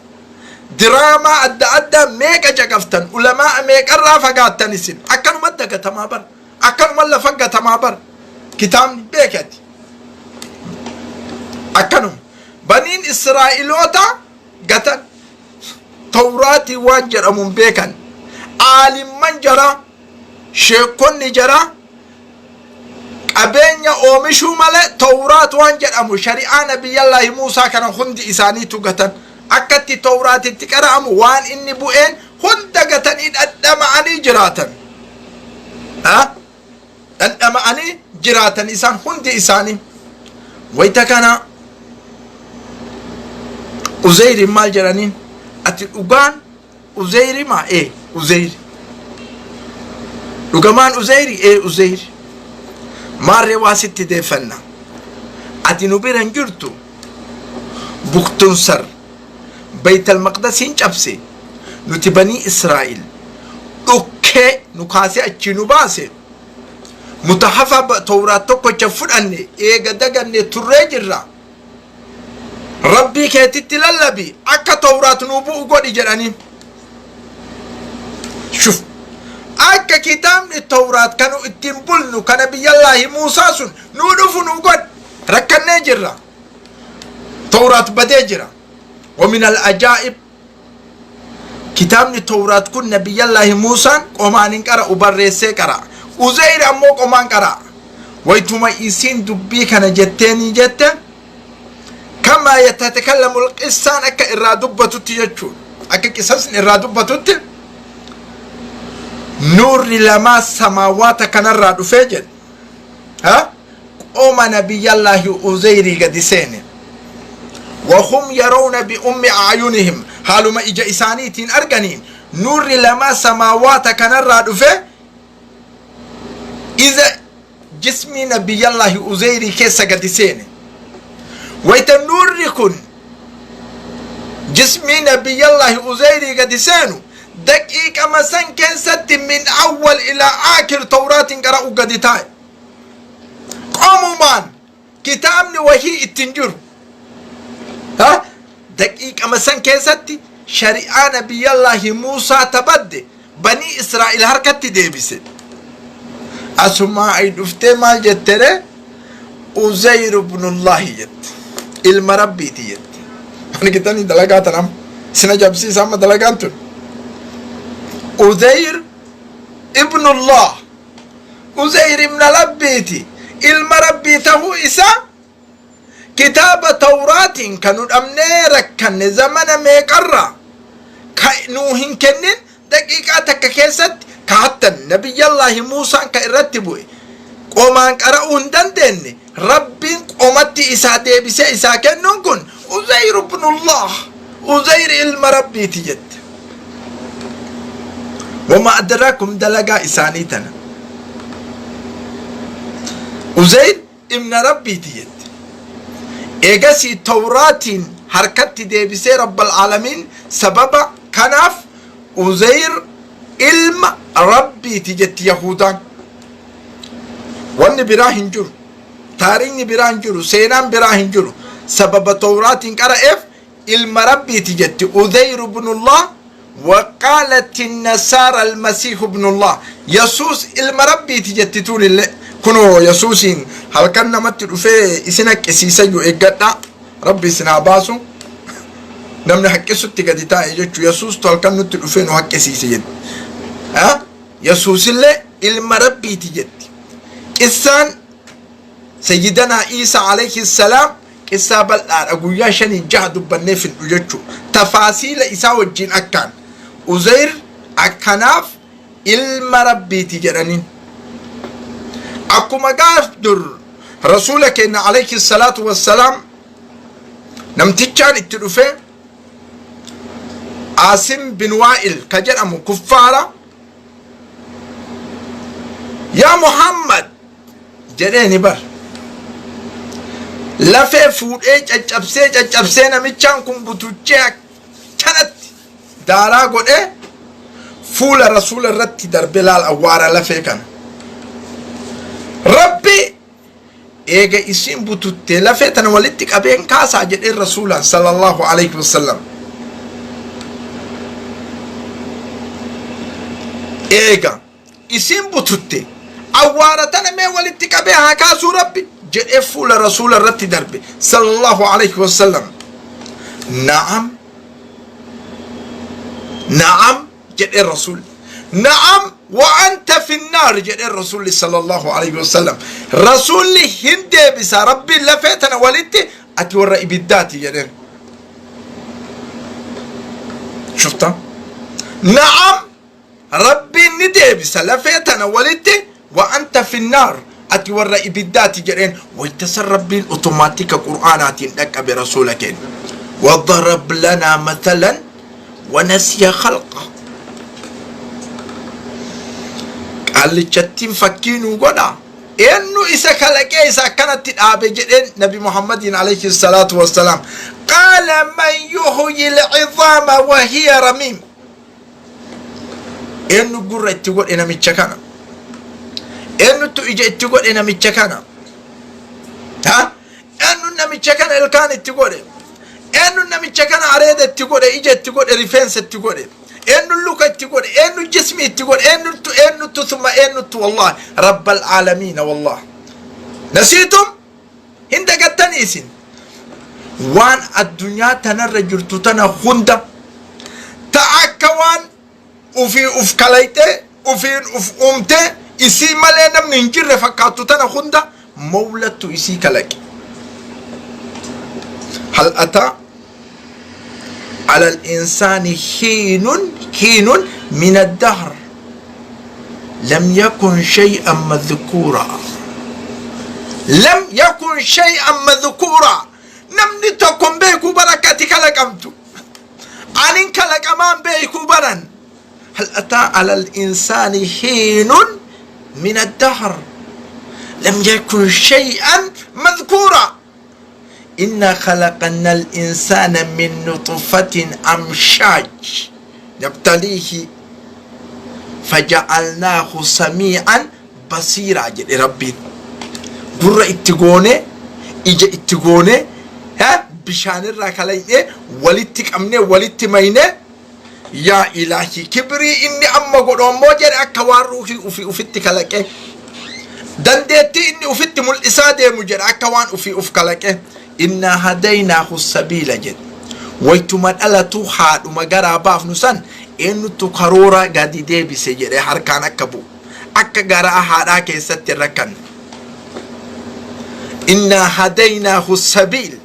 Speaker 1: Diraamaa adda addaa meeqa caqaftan, ulamaa meeqarraa fagaattan isin. Akkanuma dagatamaa bar. Akkanuma lafa gatamaa bar. Kitaabni beekati. Akkanuma. Baniin Israa'iloota gatan. Tawraatii waan jedhamu hin beekan. Aalimman jaraa, sheekonni jaraa qabeenya oomishuu malee Tawraat waan jedhamu shari'aa Nabiyyallaahi Muusaa kana hundi isaaniitu gatan. Akkatti Tawraatitti qara'amu waan inni bu'een hunda gatanii dhandhama'anii jiraatan. Dhandhama'anii jiraatan isaan hundi isaanii. Wayita kana Uzeyriin maal jedhaniin? Ati dhugaan Uzeyri maa? Ee, Uzeyri. Dhugamaan Uzeyri? Ee, Uzeyri. Maarree waa sitti deeffanna. Ati nu bira hin jirtu. Buktunsar Baytal Maqdasiin cabse. Nuti banii Israa'il dhukkee nu kaasee achii nu baase. Mutahafa Towraat tokkocha fudhanne eega daganne turree jirra. Rabbii keetitti lallabi akka Towraat nuu bu'u godhi jedhaniin. Shuf. Akka kitaabni Towraat kanu ittiin bulnu kana biyyallaahi Muusaa sun nuu dhufu nuu godhi. Rakkannee jirra. Towraat badee jira. Wa min al-ajaa'ib kitaabni Towraat kun Nabiyyallaahi Muusaan qomaan hin qara'u, barreessee qara'a. Uzeyr ammoo qomaan qara'a. Waytuma isiin dubbii kana jetteenii jette, kamaa yatatakallamu qissaan akka irraa dubbatutti jechuudha. Akka qisasni irraa dubbatutti nuurri lamaa samaawaata kanarraa dhufee jedhe. Ha? Qoma Nabiyyallaahi Uzeyrii gadi seene. Wahum yarawna bi ummi a'yunihim, haaluma ija isaaniitiin arganiin nuurri lamaa samaawaata kanarraa dhufe iza jismii Nabiyyallaahi Uzeyrii keessa gadi seene. Wayta nuurri kun jismii Nabiyyallaahi Uzeyrii gadi seenu, daqiiqama san keessatti min awwal ilaa aakir Tawraatiin qara'u gadi taa'e. Qomumaan kitaabni wahii ittiin jiru. Ha? Daqiiqama san keessatti shari'aa Nabiyyallaahi Muusaa tabadde banii Israa'il harkatti deebise. Asumaa ay dhuftee maal jettere? Uzayr ibnullaahi jette. Ilma Rabbiiti jette. Argitanii dalagaa tanam. Isin ajaa'ibsiisa amma dalagaan tun. Uzayr ibnullah. Uzayr ibna Rabbiiti. Ilma Rabbii tahuu isaa kitaaba Tawraatiin kan nu dhabnee rakkanne zamana meeqarraa ka nuu hin kennin, daqiiqaa takka keessatti ka hattan Nabiyyallaahi Muusaan ka irratti bu'e qomaan qara'uu hin dandeenye, Rabbiin qomatti isaa deebisee isaa kennuun kun Uzayr ibnullah, Uzayr ilma Rabbiiti jette. Wama adraakum dalagaa isaanii tana. Uzayr ibna Rabbiiti jette. Eegasii Tawraatiin harkatti deebisee Rabbal Aalamiin, sababa kanaaf Uzayr ilma Rabbiiti jetti Yahudaan. Wanni biraa hin jiru. Taariikni biraa hin jiru. Seenaan biraa hin jiru. Sababa Tawraatiin qara'eef ilma Rabbiiti jetti. Uzayr ibnullah وقالت النصارى المسيح ابن الله, Yesuus ilma Rabbiiti jetti tuunillee. Kunoo Yesuusiin halkan namatti dhufee isin haqqisiisayyuu eeggadha. Rabbi isin haa baasu. Namni haqqisutti gadi taa'e jechuu, Yesuustu halkan nutti dhufee nu haqqisiise jetti. Yesuusillee ilma Rabbiiti jetti. Qissaan Sayyidanaa Iisaa alayhi salaam qissaa bal'aadha, guyyaa 5 6 dubbannee fidhu jechuu, tafaasiila isaa wajjin akkaan. Uzayr Akkanaaf ilma Rabbiiti jedhaniin. Akkuma gaaf dur Rasuula keenya alayhi salaatu wassalaam namtichaan itti dhufee Aasim bin Waa'il ka jedhamu kuffaara yaa Muhammad jedheeni bar lafee fuudhee caccabsee caccabsee namichaan kun butuchee akkanatti daaraa godhee fuula rasuula irratti darbe laal awwaara lafee kana rabbi eega isiin bututtee lafee tana walitti qabeen kaasaa jedheen rasuulaan sallallahu alayhi wasallam eega isiin bututte awwaara tana mee walitti qabee haa kaasuu rabbi jedhee fuula rasuula irratti darbe sallallahu alayhi wasallam. Na'am, na'am jedhee rasuulli, na'am wa anta finnaar jedhee rasuulli sallallahu alayhi wasallam. Rasuulli hin deebisa rabbiin lafee tana walitti, ati warra ibiddaati jedheen. Shufta, na'am, rabbiin ni deebisa lafee tana walitti, wa anta finnaar, ati warra ibiddaati jedheen. Wayta san rabbiin otomaatika qur'aanaatiin dhaqqabe rasuula keenya. وضرب لنا مثلا ونسي خلقه. Qaallichattiin fakkii nuu godha, eenyu isa kalaqee isa akkanatti dhaabe jedheen nabi Muhammadiin alayhi salaatu wassalaam. قال من يحيي العظام وهي رميم. Eenyu gurra itti godhe namicha kana? Eenyutu ija itti godhe namicha kana? Ha, eenyu namicha kana ilkaan itti godhe? Eenyu namicha kana areeda itti godhe, ija itti godhe, rifeensa itti godhe? Eenyu luka itti godhe? Eenyu jismi itti godhe? Eenyutu, eenyutu, summa eenyutu? Wallahi rabbal aalamiina, wallah nasiitum, hin dagattanii isin waan addunyaa tanarra jirtu tana hunda ta akka waan ufii uf kalayxee ufiin uf uumtee isii malee namni hin jirre fakkaattu tana hunda mawlattu isii kalaqe. هل أتى على الإنسان حين حين من الدهر لم يكن شيئا مذكورا؟ لم يكن شيئا مذكورا. Namni tokko hin beeku barakati kalaqamtu, anin kalaqamaan beeku baran. هل أتى على الإنسان حين من الدهر لم يكن شيئا مذكورا. إنا خلقنا الإنسان من نطفة أمشاج نبتليه فجعلناه سميعا بصيرا jedhe rabbiin. Gurra itti goone, ija itti goone, ha bishaanirraa kalayne, walitti qabne, walitti mayne. Yaa ilaahi, kibrii inni amma godhu ammoo jedhe akka waan ruuhii ufii ufitti kalaqe, dandeettii inni ufitti mul'isaa deemu jedhe akka waan ufii uf kalaqe. إنا هديناه السبيل jedhe. Waytuma dhalatu haadhuma garaa baafnu san eenyutu karoora gadi deebise jedhe, harkaan akka bu'u, akka garaa haadhaa keessatti hin rakkanne. إنا هديناه السبيل.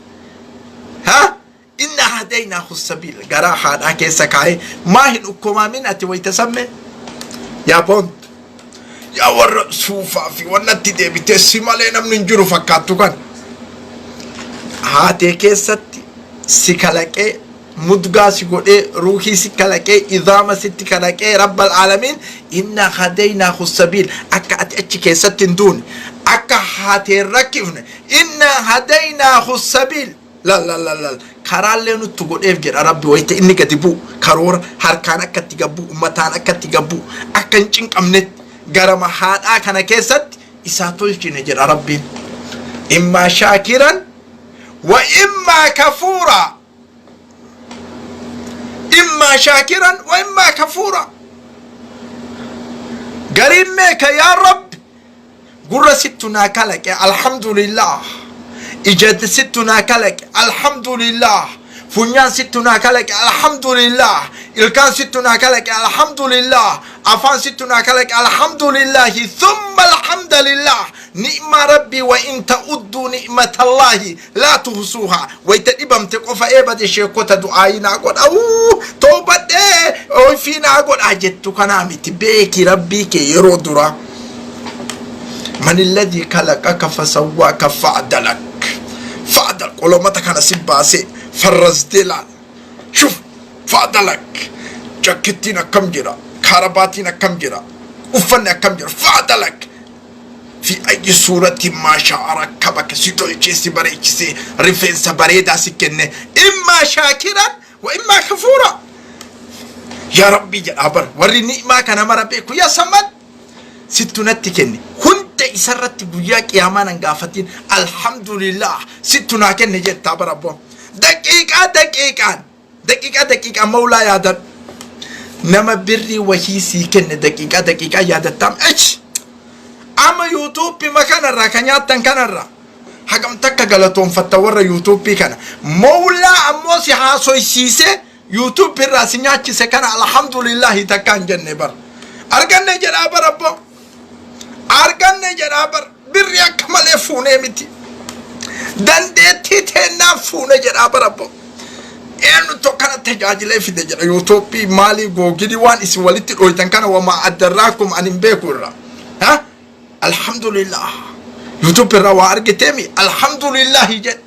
Speaker 1: Ha, إنا هديناه السبيل. Garaa haadhaa keessa kaa'ee maa hin ukkomaamin ati wayta samme? Yaa boontu, yaa warra suufaa fi wannatti deebitee si malee namni hin jiru fakkaattu kan haatee keessatti si kalaqee, mudgaa si godhee, ruuhii si kalaqee, idaama sitti kalaqee rabbal aalamiin. إنا هديناه السبيل. Akka ati achi keessatti hin duune, akka haatee hin rakkifne. إنا هديناه السبيل. La la la la, karaallee nuttu godheef jedha rabbi. Wayita inni gadi bu'u karoora harkaan akka itti gabbu, mataan akka itti gabbu, akka hin cinqamnetti garama haadhaa kana keessatti isaa tolchine jedha rabbiin. إما شاكرا وإما كفورا، إما شاكرا وإما كفورا. Gariin meeka yaa rabbi gurra sittu naa kalaqe, alhamdulillah. Ija sittu naa kalaqe, alhamdulillah. Funyaan sittu naa kalaqe, alhamdulillah. Ilkaan sittu naa kalaqe, alhamdulillah. Afaan sittu naa kalaqe, alhamdulillahi thumma alhamdulillah. Ni'maa Rabbii wa in ta'udduu ni'matallaahi laa tuhsuuhaa. Wayta dhibamte qofa ee bade sheekota du'aayii naa godha uu toobadhee oyfii naa godhaa jettu kanaa miti. Beeki Rabbii kee yeroo duraa. Man alladhii kalaqaka fasawwaaka fa'adalak. Fa'adal qolomata kana si baasee farrazdee laal. Shuf fa'adalak. Jakkettiin akkam jira. Kaarabaatiin akkam jira. Uffanni akkam jira. Fa'adalak. Fi ayyi suuratiin maa sha'a rakkabaka si tolchee si bareechisee rifeensa bareedaa si kenne. Immaa shaakiran wa immaa kafuura. Yaa Rabbii jedhaa bar warri ni'maa kana mara beeku yaa samad sittu natti kenne hunda isarratti guyyaa qiyaamaa nan gaafatin alhamdulillah sittu naa kenne jettaa bara abboo daqiiqaa daqiiqaan daqiiqaa daqiiqaan mawlaa yaadadhu nama birrii wahii sii kenne daqiiqaa daqiiqaa yaadattaam ech amma yuutuuppii makanarraa ka nyaattan kanarraa hagam takka galatoonfatta warra yuutuuppii kana mawlaa ammoo si haasoysiisee YouTube irraa si nyaachise kana alhamdulillahi takka hin jenne bar. Arganne jedhaa bar abbo. Arganne jedhaa bar. Birri akka malee fuunee miti. Dandeettii teennaan fuune jedhaa bar abbo. Eenyutu akkana tajaajilee fide jedha YouTube maalii googilii waan isin walitti dhooytan kana wamaa addarraakum ani hin beeku irraa. Ha? Alhamdulillah. YouTube irraa waa argiteemi alhamdulillahi jedhe.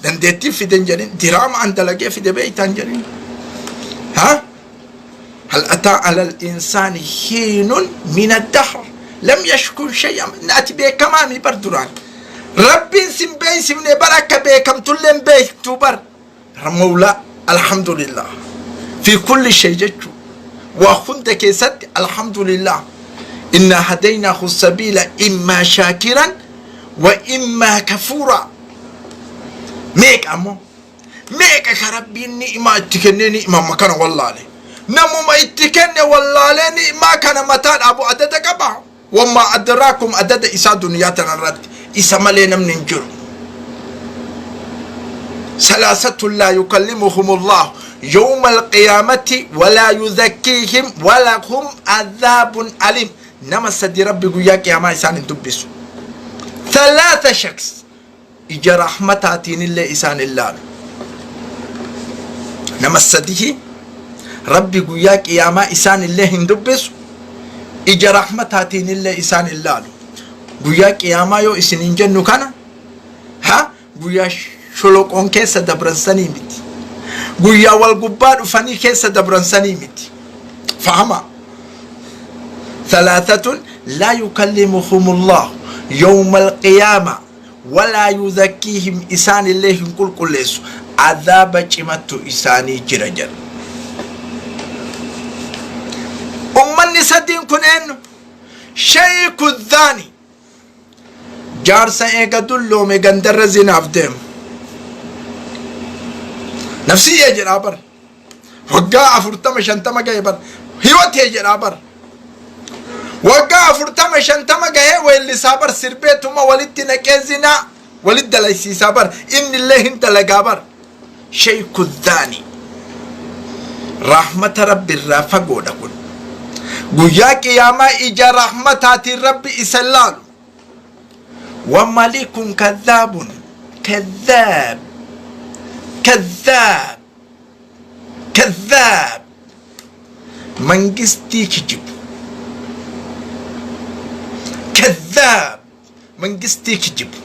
Speaker 1: Dandeettii fide hin jedhin diraama an dalagee fide beektaa hin jedhin. Ha? Hal ataa ala al-insaani hiinun min ad-dahr lam yashkur shay'an ati beekamaa mi bar duraan. Rabbiin sin beeksifne bar akka beekamtullee hin beektu bar. Mawlaa alhamdulillah fi kulli shay jechuu waa hunda keessatti alhamdulillah innaa hadaynaahu sabiila immaa shaakiran wa immaa kafuuraa meeqa ammoo meeqa ka rabbiin ni'imaa itti kennee ni'imama kana wallaale namuma itti kenne wallaalee ni'imaa kana mataa dhaabu adada qaba wammaa adraakum adada isaa duniyaa tana irratti isa malee namni hin jiru salaasatun laa yukallimuhum allahu yawma alqiyaamati walaa yuzakkiihim walahum adhaabun aliim nama sadi rabbi guyyaa qiyaamaa isaan hin dubbisu thalaatha shaks ija rahmataatiinillee isaan hin laalu nama sadihi rabbi guyyaa qiyaamaa isaan illee hin dubbisu ija rahmataatiinillee isaan hin laalu guyyaa qiyaamaa yoo isin hin jennu kana ha guyyaa sholoqoon keessa dabransanii miti guyyaa wal gubbaa dhufanii keessa dabransanii miti fahama ثلاثة لا يكلمهم الله يوم القيامة walaa yuzakkiihim isaan illee hin qulqulleessu azaaba cimattu isaanii jira jedha. Ummanni sadiin kun eenyu? Sheeyku zaani jaarsa eega dulloome gandarra zinaaf deemu. Nafsiyyee jedhaa bar. Waggaa 40 50 gahe bar. Hiwatee jedhaa bar. Waggaa 40 50 gahee weellisaa bar sirbeetuma walitti naqee zinaa walitti dalaysiisaa bar. Inni illee hin dalagaa bar. Sheeyku zaani. Rahmata Rabbi irraa fagoodha kun. Guyyaa qiyaamaa ija rahmataatiin Rabbi isa laalu. Wa malikun kadhaabun kadhaab kadhaab kadhaab mangistii kijibu kadhaab mangistii kijibu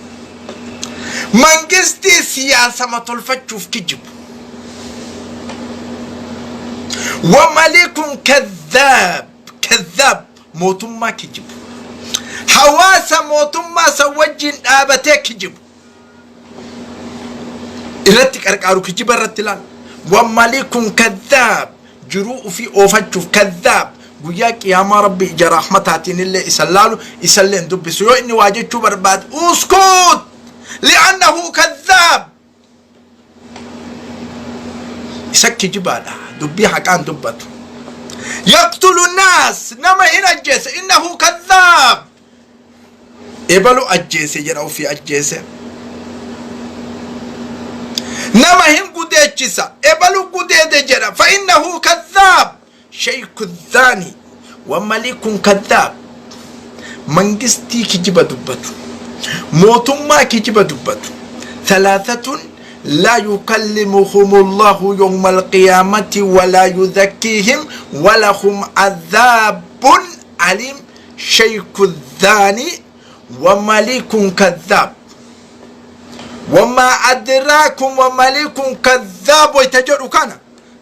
Speaker 1: mangistii siyaasama tolfachuuf kijibu wa malikun kadhaab kadhaab mootummaa kijibu hawaasa mootummaa san wajjin dhaabatee kijibu irratti qarqaaru kijiba irratti laal wamalikun kadhaab jiruu ufii oofachuuf kadhaab guyyaa qiyaamaa rabbi ija rahmataatiin illee isa laalu isallee hin dubbisu yoo inni waa jechuu barbaade uskuut li'annahu kadhaab isa kijibaadha dubbii haqaan dubbatu yaqtulu naas nama hin ajjeese innahu kadhaab Ebalu ajjeese jedha ofii ajjeese. Nama hin gudeechisa ebalu gudeede jedha fa innahu kadhaab shayku dhaani wa malikun kadhaab mangistii kijiba dubbatu. Mootummaa kijiba dubbatu. Thalaathatuun laa yukallimuhumullahu yawmal qiyaamati walaa yuzakkiihim walahum adhaabun aliim shayku dhaani wa malikun kadhaab. Wamaa adraakum wa malikun kadhaab wayta jedhu kana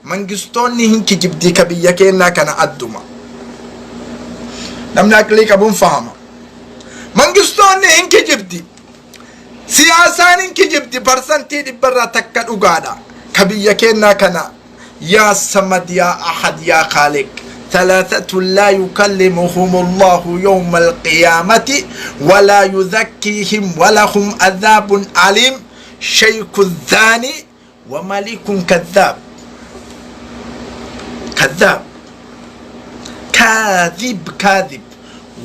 Speaker 1: Mangistoonni hin kijibdii ka biyya keennaa kana adduma. Namni aqlii qabuun fahama. Mangistoonni hin kijibdi. Siyaasaan hin kijibdi parsantii dhibbarraa takka dhugaadha. Ka biyya keennaa kana yaa samad yaa ahad yaa khaaliq. ثلاثة لا يكلمهم الله يوم القيامة ولا يزكيهم ولهم عذاب أليم شيخ الزاني وملك كذاب كذاب كاذب كاذب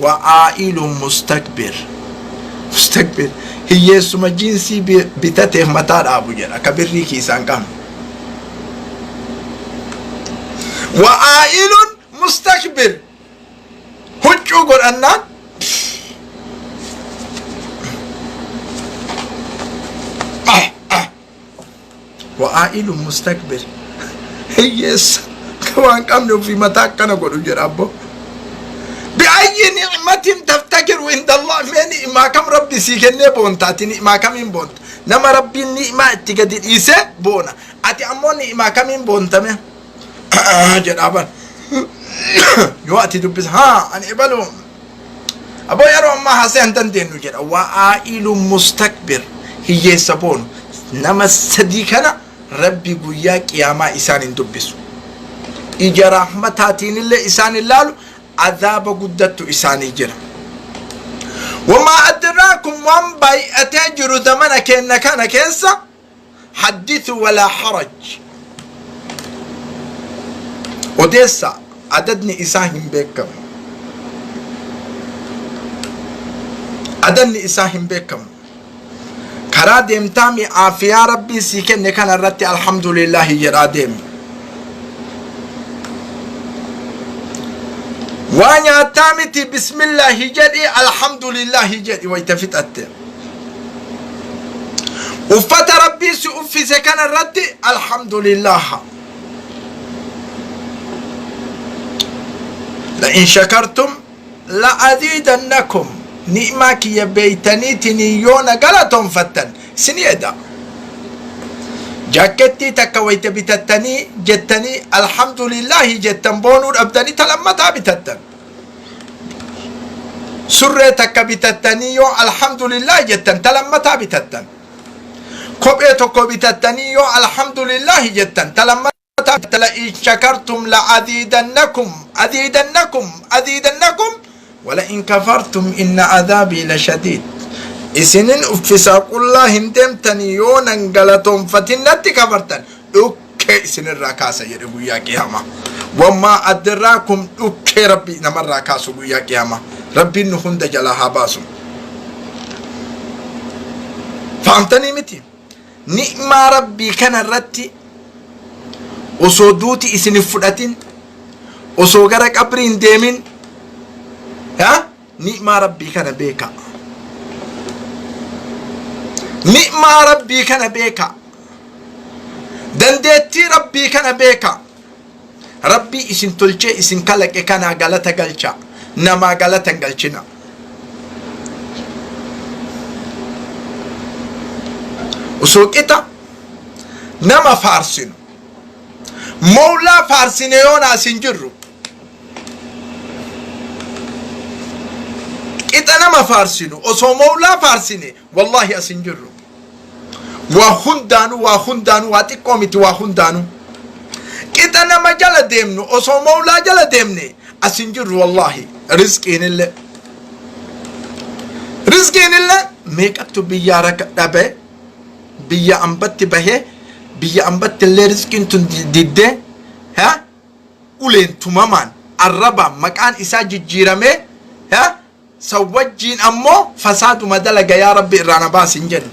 Speaker 1: وعائل مستكبر مستكبر hiyyeessuma jiinsii bitateef mataa dhaabu jedha ka birrii kiisaan qabne wa'aa'ilun mustakbir huccuu godhannaan Wa'aa'ilu mustakbir hiyyeessa ka waan qabne ofii mataa akkana godhu jedha abbo. Bi'ayyi ni'matin taftakiru indallah mee ni'maa kam rabbi sii kennee boonta ati ni'maa kamiin boonta nama rabbiin ni'maa itti gadi dhiisee boona ati ammoo ni'maa kamiin boontame jedha aban yoo ati dubbisa haa ani ebalu Aboo yeroo ammaa haasaya hin dandeenyu jedha. Wa'aa'ilu mustakbir hiyyeessa boonu. Nama sadii kana Rabbi guyyaa qiyaamaa isaan hin dubbisu. Ija rahmataatiinillee isaan hin laalu azaaba guddattu isaanii jira. Wamaa adraakum waan baay'atee jiru zamana keenna kana keessa haddithu walaa haraj. Odeessa adadni isaa hin beekamu. Adadni isaa hin beekamu. Karaa deemtaa mi'aafiyaa rabbiin sii kenne kana irratti alhamdulillaahi jedhaa deemi. Waa nyaataa miti bismillaahi jedhi alhamdulillaahi jedhi wayta fixatte. Uffata rabbiin si uffise kana irratti alhamdulillah. La'in shakartum la'aziidannakum ni'maa kiyya beeytaniitiin yoo na galatoonfattan isinii eda. Jaakkettii takka wayta bitattanii jettanii alhamdulillaahi jettan boonuu dhabdanii ta lammataa bitattan. Surree takka bitattanii yoo alhamdulillah jettan ta lammataa bitattan. Kophee tokko bitattanii yoo alhamdulillah jettan ta lammataa bitattan. La in shakartum la aziidannakum aziidannakum aziidannakum wala in kafartum inna adaabii la shadiid. Isinin uffisaa qullaa hin deemtanii yoo nan galatoonfatin natti kafartan dhukkee isinirraa kaasa jedhe guyyaa qiyaamaa. Wammaa adraakum dhukkee rabbi namarraa kaasu guyyaa qiyaamaa. Rabbiin nu hunda jalaa haa baasu. Fahamtanii miti? Ni'maa rabbii kana irratti osoo duuti isin hin fudhatin, osoo gara qabrii hin deemin, ha? Ni'maa rabbii kana beekaa. Ni'maa rabbii kana beekaa. Dandeettii rabbii kana beekaa. Rabbii isin tolchee isin kalaqe kanaa galata galchaa. Namaa galata hin galchina. Osoo qixa nama faarsinu. Mawlaa faarsine yoona as hin jirru. Qixa nama faarsinu osoo mawlaa faarsine wallaahi as hin jirru. Waa hundaanuu waa hundaanuu waa xiqqoo miti waa hundaanuu. Qixa nama jala deemnu osoo mawlaa jala deemne as hin jirru wallaahi rizqiin illee. Rizqiin illee meeqattu biyyaa raka dhabe biyya ambatti bahee biyya ambatti illee rizqiin tun diddee ha uleen tumamaan arrabaan maqaan isaa jijjiiramee ha san wajjiin ammoo fasaaduma dalaga yaa rabbi irraa na baasi hin jenne.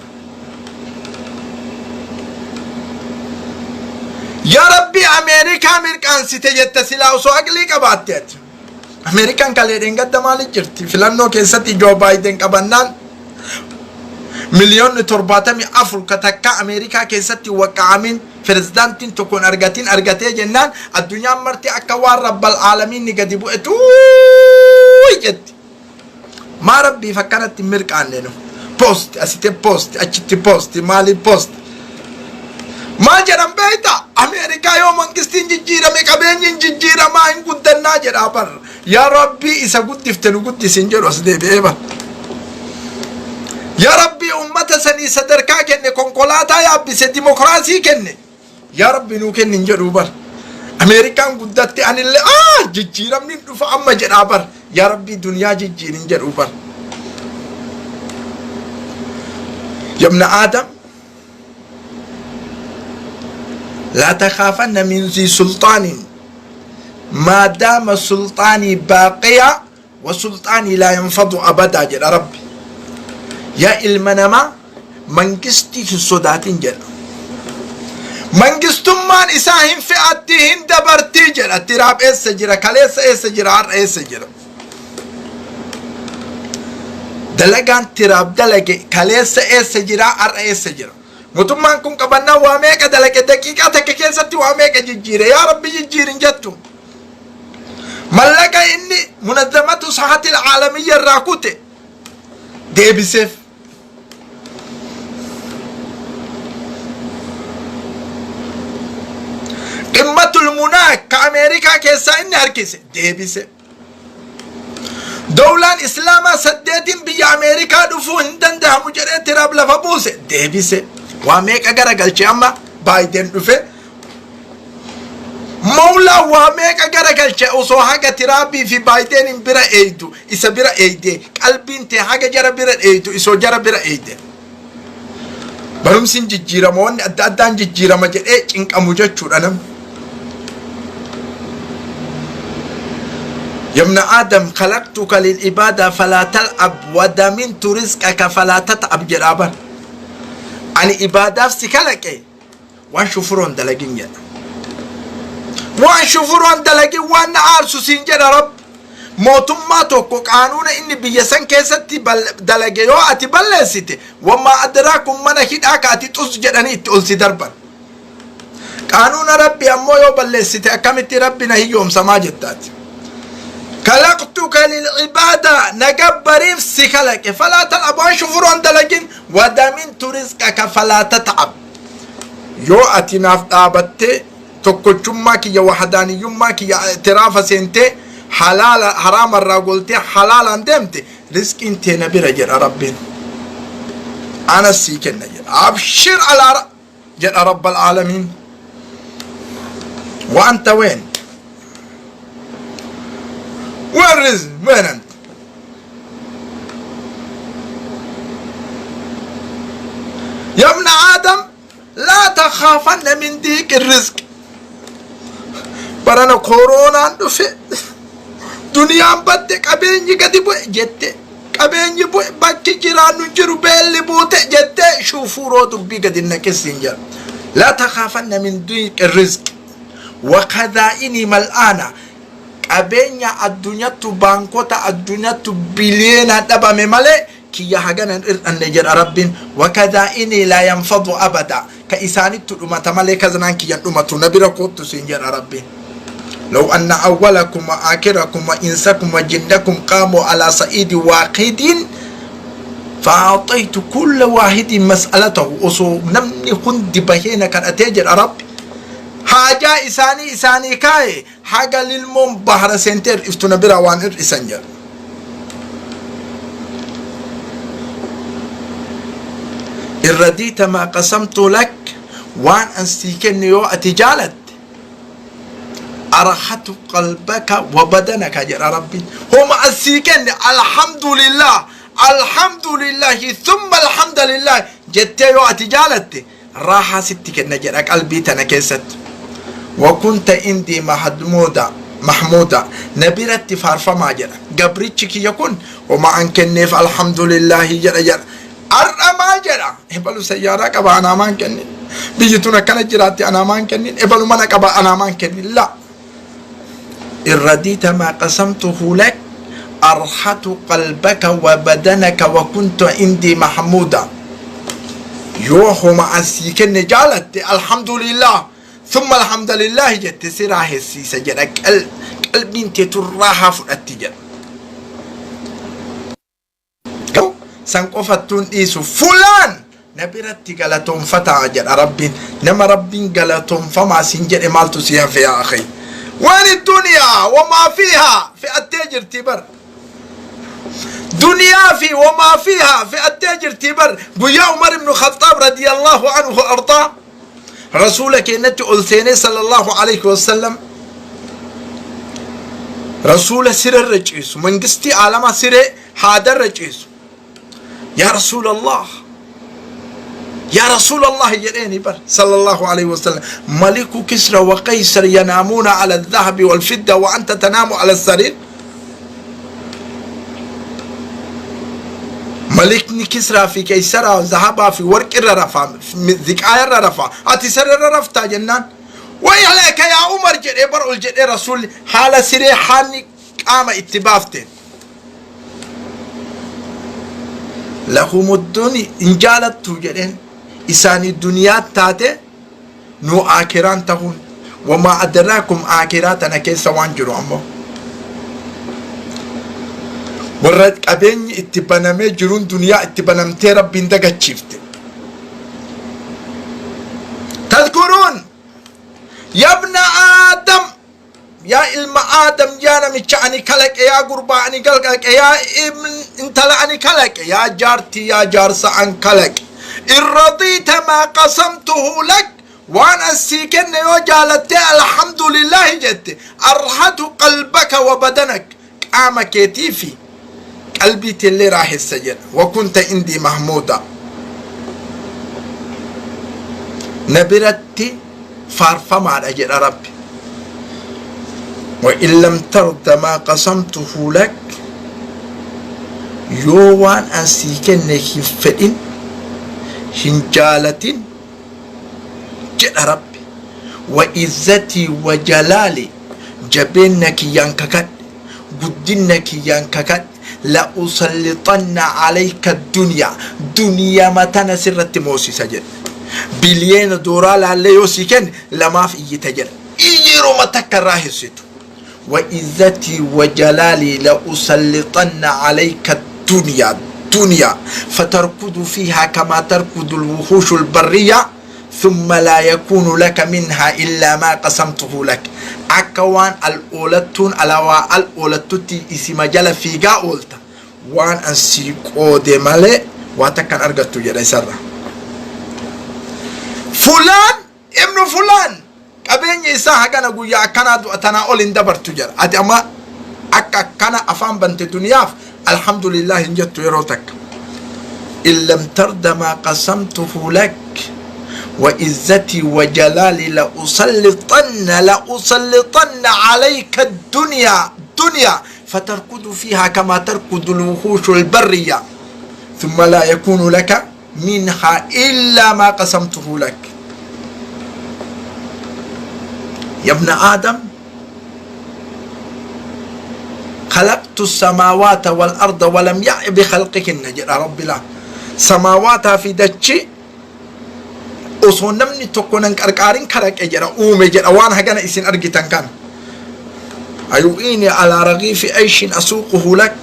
Speaker 1: Yaa rabbi Ameerikaa mirqaansite jetta silaa osoo aqlii qabaatte ati. Ameerikaan kalee dheengadda maaliif jirti? Filannoo keessatti Joo Baayiden qabannaan Miliyoonni 74 ka takkaa Ameerikaa keessatti waqqa'amin pirezidaantiin tokko hin argatin argatee jennaan, addunyaan marti akka waan rabbal aalamiinni gadi bu'e tuuyi jetti. Maa Rabbiif akkanatti hin mirqaanne nu? Post asitti, post achitti, post maaliif post? Maal jedhan beektaa? Ameerikaa yoo mangistiin jijjiirame qabeenyi hin jijjiiramaa, hin guddannaa jedhaa bar. Yaa Rabbii, isa guddifte nu guddisin jedhu as deebi'ee bar. Yaa Rabbii, ummata sanii sadarkaa kenne, konkolaataa yaabbise, dimokiraasii kenne. Yaa Rabbi, nuu kenni hin jedhuu bar. Ameerikaan guddatte, anillee jijjiiramni hin dhufa amma jedhaa bar. Yaa Rabbii, duniyaa jijjiirin jedhuu bar. Yabna Aadam, laa takaafanna min zii sulxaanin maa daama sulxaanii baaqiyaa wa sulxaanii laa yanfadu abadaa jedha Rabbi. Yaa ilma namaa, mangistii hin sodaatin jedha. Mangistummaan isaa hin fe'atti, hin dabartii jedha. Tiraap eessa jira? Kaleessa eessa jira? Har'a eessa jira? Dalagaan Tiraap dalage kaleessa eessa jira? Har'a eessa jira? Mootummaan kun qabannaa waa meeqa dalage? Daqiiqaa takka keessatti waa meeqa jijjiire? Yaa Rabbi, jijjiirin jettu. Mallaqa inni Munazzamatu Sahatil Aalamiyya irraa kute deebiseef. Qimmatul Munaak ka Ameerikaa keessaa inni harkise deebise. Dowlaan Islaamaa saddeetiin biyya Ameerikaa dhufuu hin danda'amu jedhee Tiraap lafa buuse deebise. Waa meeqa garagalche? Amma Baayiden dhufe. Mawlaa, waa meeqa garagalche? Osoo haga Tiraabii fi Baayideniin bira eeydu isa bira eeyde, qalbiin tee haga jara bira eeydu isoo jara bira eeyde. Barumsi hin jijjiirama, wanni adda addaan jijjiirama jedhee cinqamu jechuudha namni. Yabna Aadam, khalaqtuka lil ibaada falaa tal'ab wa damintu rizqaka falaa tat'ab jedhaa bar. Ani ibaadaaf si kalaqe, waan shufuroon dalagin jedha. Waan shufuroon dalagin, waan na aarsu siin jedha Rabbi. Mootummaa tokko qaanuuna inni biyya san keessatti dalage yoo ati balleessite, wamaa adraakum, mana hidhaa ka ati xus jedhanii itti ol si darban. Qaanuuna Rabbi ammoo yoo balleessite, akkamitti Rabbi na hiyyoomsamaa jettaati. Kalaqtuka lilcibaada, na gabbariif si kalaqe, falaa tal'ab, waan shufuroon dalagin, wadamintu rizqaka falaa tat'ab. Yoo ati naaf dhaabattee tokkochummaa kiyya, wahdaaniyyummaa kiyya itiraafa seentee, halaala haraamarraa goltee halaalaan deemte, rizqiin tee na bira jedha Rabbiin. Ana sii kenna jedha. Abshir alaa jedha Rabbal aalamiin. Wa anta ween? Where is ween ant? يا ابن آدم، لا تخافن من ضيق الرزق. Barana kooroonaan dhufe, duniyaan badde, qabeenyi gadi bu'e jette, qabeenyi bu'e, bakki jiraannu hin jiru, beelli buute jette, shufuuroo dubbii gadi naqisiin jedha. لا تخافن من ضيق الرزق وخزائني ملآنة. Qabeenya addunyattu, baankota addunyattu biliyoonaan dhabame malee kiyya hagana hin hir'anne jedha Rabbiin. وخزائني لا ينفد أبدا, ka isaanittu dhumata malee kaznaan kiyyan dhumatu, na bira koottu siin jedha Rabbiin. لو أن أولكم وآخركم وإنسكم وجنكم قاموا على صعيد واحد فأعطيت كل واحد مسألته. Osoo namni hundi bahee na kadhatee jedha Rabbi, haajaa isaanii isaanii kaa'e, haga lilmoon bahara seentee hir'iftu na biraa waan hir'isan jedha. إن رضيت ما قسمت لك, waan an sii kenne yoo ati jaalatte, أرحت قلبك وبدنك jedha Rabbiin. Homa an sii kenne الحمد لله، الحمد لله ثم الحمد لله jettee yoo ati jaalatte, raahaa sitti kenna jedha qalbii tana keessatti. وكنت عندي محمودا محمودا, na biratti faarfamaa jedha. Gabrichi kiyya kun homa an kenneef الحمد لله jedha jedha. Har'a maal jedha? Ebalu sayyaaraa qaba, anaa maan kennin? Biyyi tun akkana jiraatti, anaa maan kennin? Ebalu mana qaba, anaa maan kennin? لا, إن رضيت ما قسمته لك أرحت قلبك وبدنك وكنت عندي محمودا. Yoo homa an sii kenne jaalatte, alhamdulillah thumma alhamdulillah jette, si raahessiisa jedha. Qalbiin teetu raahaa fudhatti jedha. Garuu san qofattuun dhiisu, fulaan na biratti galatoonfataa jedha Rabbiin. Nama Rabbiin galatoonfamaa siin jedhe, maaltu si hafe, yaa akhi? Waan duniyaa wamaa fiihaa fe'attee jirti bar. Duniyaa fi wamaa fiihaa fe'attee jirti bar. Guyyaa Umar ibnu Khaxaab radiyallahu anhu ardaa Rasuula keenyatti ol seenee sallallahu alayhi wasallam, Rasuula sirerra ciisu, mangistii aalamaa siree haadarra ciisu, "Yaa Rasuulallah, yaa Rasuulallah," jedheeni bar sallallahu alayhi wasallam, "Maliku Kisra wa Qaysar yanaamuuna ala aldhahabi walfidda wa anta tanaamu ala sarir." Malikni Kisraa fi Qeeysaraa zahabaa fi warqirra rafaa, ziqaayarra rafaa, ati sirerra raftaa jennaan, "Waylaka yaa Umar," jedhee bar ol jedhee Rasuulli haala siree haanni qaama itti baafteen. Lahumudduni hin jaalattu jedheen, isaanii duniyaa taate, nu aakiraan tahuun. Wamaa adraakum, aakiraa tana keessa waan jiru ammoo, warra qabeenyi itti banamee jiruun duniyaa itti banamtee Rabbiin dagachiifte. Tadkuruun yabna Aadam, yaa ilma Aadam, yaa namicha ani kalaqe, yaa gurbaa ani kalaqe, yaa intala ani kalaqe, yaa jaartii, yaa jaarsa an kalaqe, in radiita maa qasamtuhu lak, waan an sii kenne yoo jaalattee alhamdulillaahi jette, arhatu qalbaka wa badanak, qaama keetii fi qalbii teellee raahessa jedha. Wa kunta indii mahmuuda, na biratti faarfamaadha jedha Rabbi. Wa in lam tarda maa qasamtuhu lak, yoo waan an sii kenne hin fedhin, hin jaalatin jedha Rabbi, wa izzatii wa jalaali, jabeenna kiyyaan kakadhe, guddinna kiyyaan kakadhe, la usallixanna alayka duniyaa, duniyaa tana sirratti moosisa jedha. Biliyeena dooraa laallee yoo sii kenne lamaaf iyyita jedha, yeroma takka irraa hissitu. Wa izzatii wa jalaalii la usallixanna alayka duniyaa duniyaa fatarkudu fiihaa kamaa tarkudu lwuhuushu lbarriya thumma laa yakuunu laka minhaa illaa maa qasamtuhu lak. Akka waan al oolattuun alawaa al oolattutti isima jala fiigaa oolta, waan an sii qoode malee waa takkan argattu jedha isarra. Fulaan ibnu fulaan qabeenya isaa hagana, guyyaa akkanaa du'a, tanaa ol hin dabartu jedha. Ati amma akka akkana afaan bante duniyaaf alhamdulillah hin jettu yeroo takka. In lam tarda maa qasamtuhu lak, wa izzatii wa jalaali la usallixanna la usallixanna alayka dunyaa dunyaa fatarkudu fiihaa kamaa tarkudu lwuhuushu lbarriya thumma laa yakuunu laka minhaa illaa maa qasamtuhu lak. Yabna Aadam, khalaqtu samaawaata wal arda walam ya'i bikhalqihinna jedha Rabbi. Laa samaawaataa fi dachi osoo namni tokko nan qarqaarin kalaqe jedha, uume jedha, waan hagana isin argitan kana. Ayu'iini alaa ragiifi ayshin asuuquhu lak,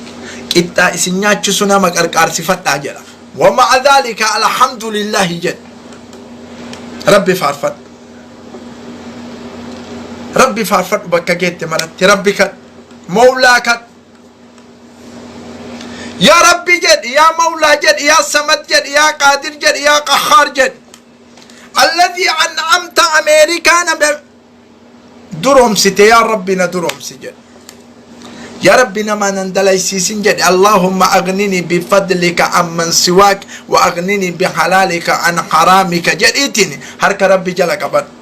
Speaker 1: qixxaa isin nyaachisu nama qarqaarsifadhaa jedha. Wama'a dhaalika alhamdulillaahi jedha, Rabbi faarfadhu, Rabbi faarfadhu, bakka geette maratti Rabbi kadhu, Mawlaa kadhu, yaa Rabbi jedhi, yaa Mawlaa jedhi, yaa Samad jedhi, yaa Qaadir jedhi, yaa Qahhaar jedhi. Alladhii an'amta, Ameerikaa na duroomsite, yaa Rabbi na duroomsi jedhi, yaa Rabbi nama nan dalaysiisin jedhi. Allahumma aghnini bifadlika amman siwaak wa aghnini bihalaalika an haraamika jedhiitiin harka Rabbi jala qabadhu.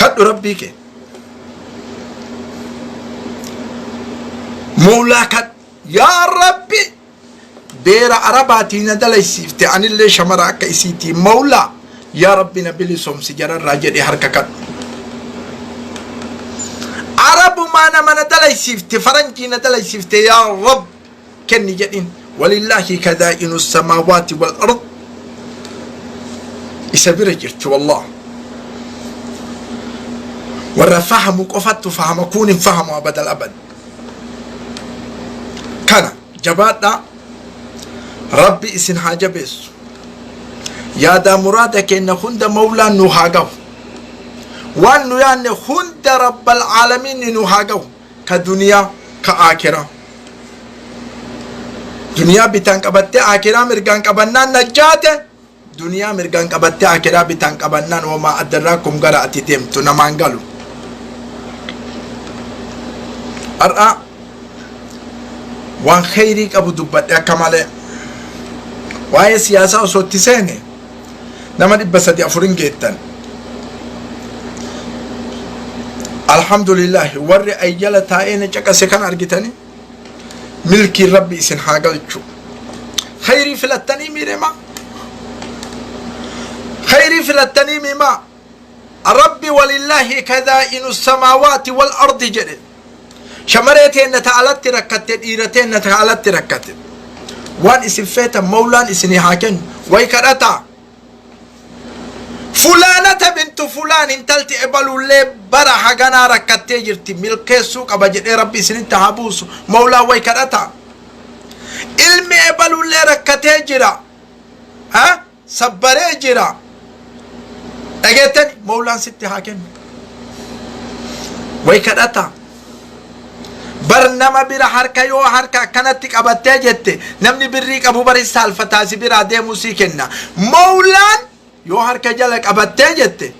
Speaker 1: Kadhu Rabbii kee, Mawlaa kadhu. Yaa Rabbi, beera Arabaatii na dalaysiifte, anillee shamara akka isiitii, Mawlaa, yaa Rabbi na bilisoomsi jararraa jedhe harka kadhu. Arabuma. Amaa nama na dalaysiifte, faranjii na dalaysiifte, yaa Rabb kenni jedhin. Walillaahi kadaa'inu samaawaati wal ard, isa bira jirti. Wallah, warra fahamu qofattu fahama, kuun hin fahamu abadal abad. Kana jabaadhaa, Rabbi isin haa jabeessu. Yaadaa muraada keenya hunda Mawlaan nu haa gahu. Waan nu yaanne hunda Rabbal Aalamiin nu haa gahu, ka duniyaa ka aakiraa. Duniyaa bitaan qabattee aakiraa mirgaan qabannaan najjaate. Duniyaa mirgaan qabattee aakiraa bitaan qabannaan wamaa addarraakum gara ati deemtu namaan galu. Har'a waan kheyrii qabu dubbadhe akka malee. Waa'ee siyaasaa osoo itti seene nama 300 afurin geettan. Alhamdulillahi, warri ayyala taa'ee na caqase kan argitani, milkiin Rabbi isin haa galchu. Kheyrii filattanii miirema, kheyrii filattanii mimaa. Rabbi walillaahi kadaa'inu samaawaati wal ardi jedhe. Shamaree teenna ta alatti rakkatte, dhiira teenna ta alatti rakkate, waan isin feetan Mawlaan isinii haa kennu. Way kadhataa, fulaanata bintu fulaan, intalti ebaluullee bara haganaa rakkattee jirti, milkeessuu qaba jedhee Rabbi isinitti haa buusu Mawlaan. Way kadhataa, ilmi ebaluullee rakkatee jira, ha sabbaree jira, dhageettani, Mawlaan sitti haa kennu. Way kadhataa. Bar nama bira harka yoo harka akkanatti qabattee jette, namni birrii qabu bari saalfataa si biraa deemuu sii kenna. Mawlaan yoo harka jala qabattee jette,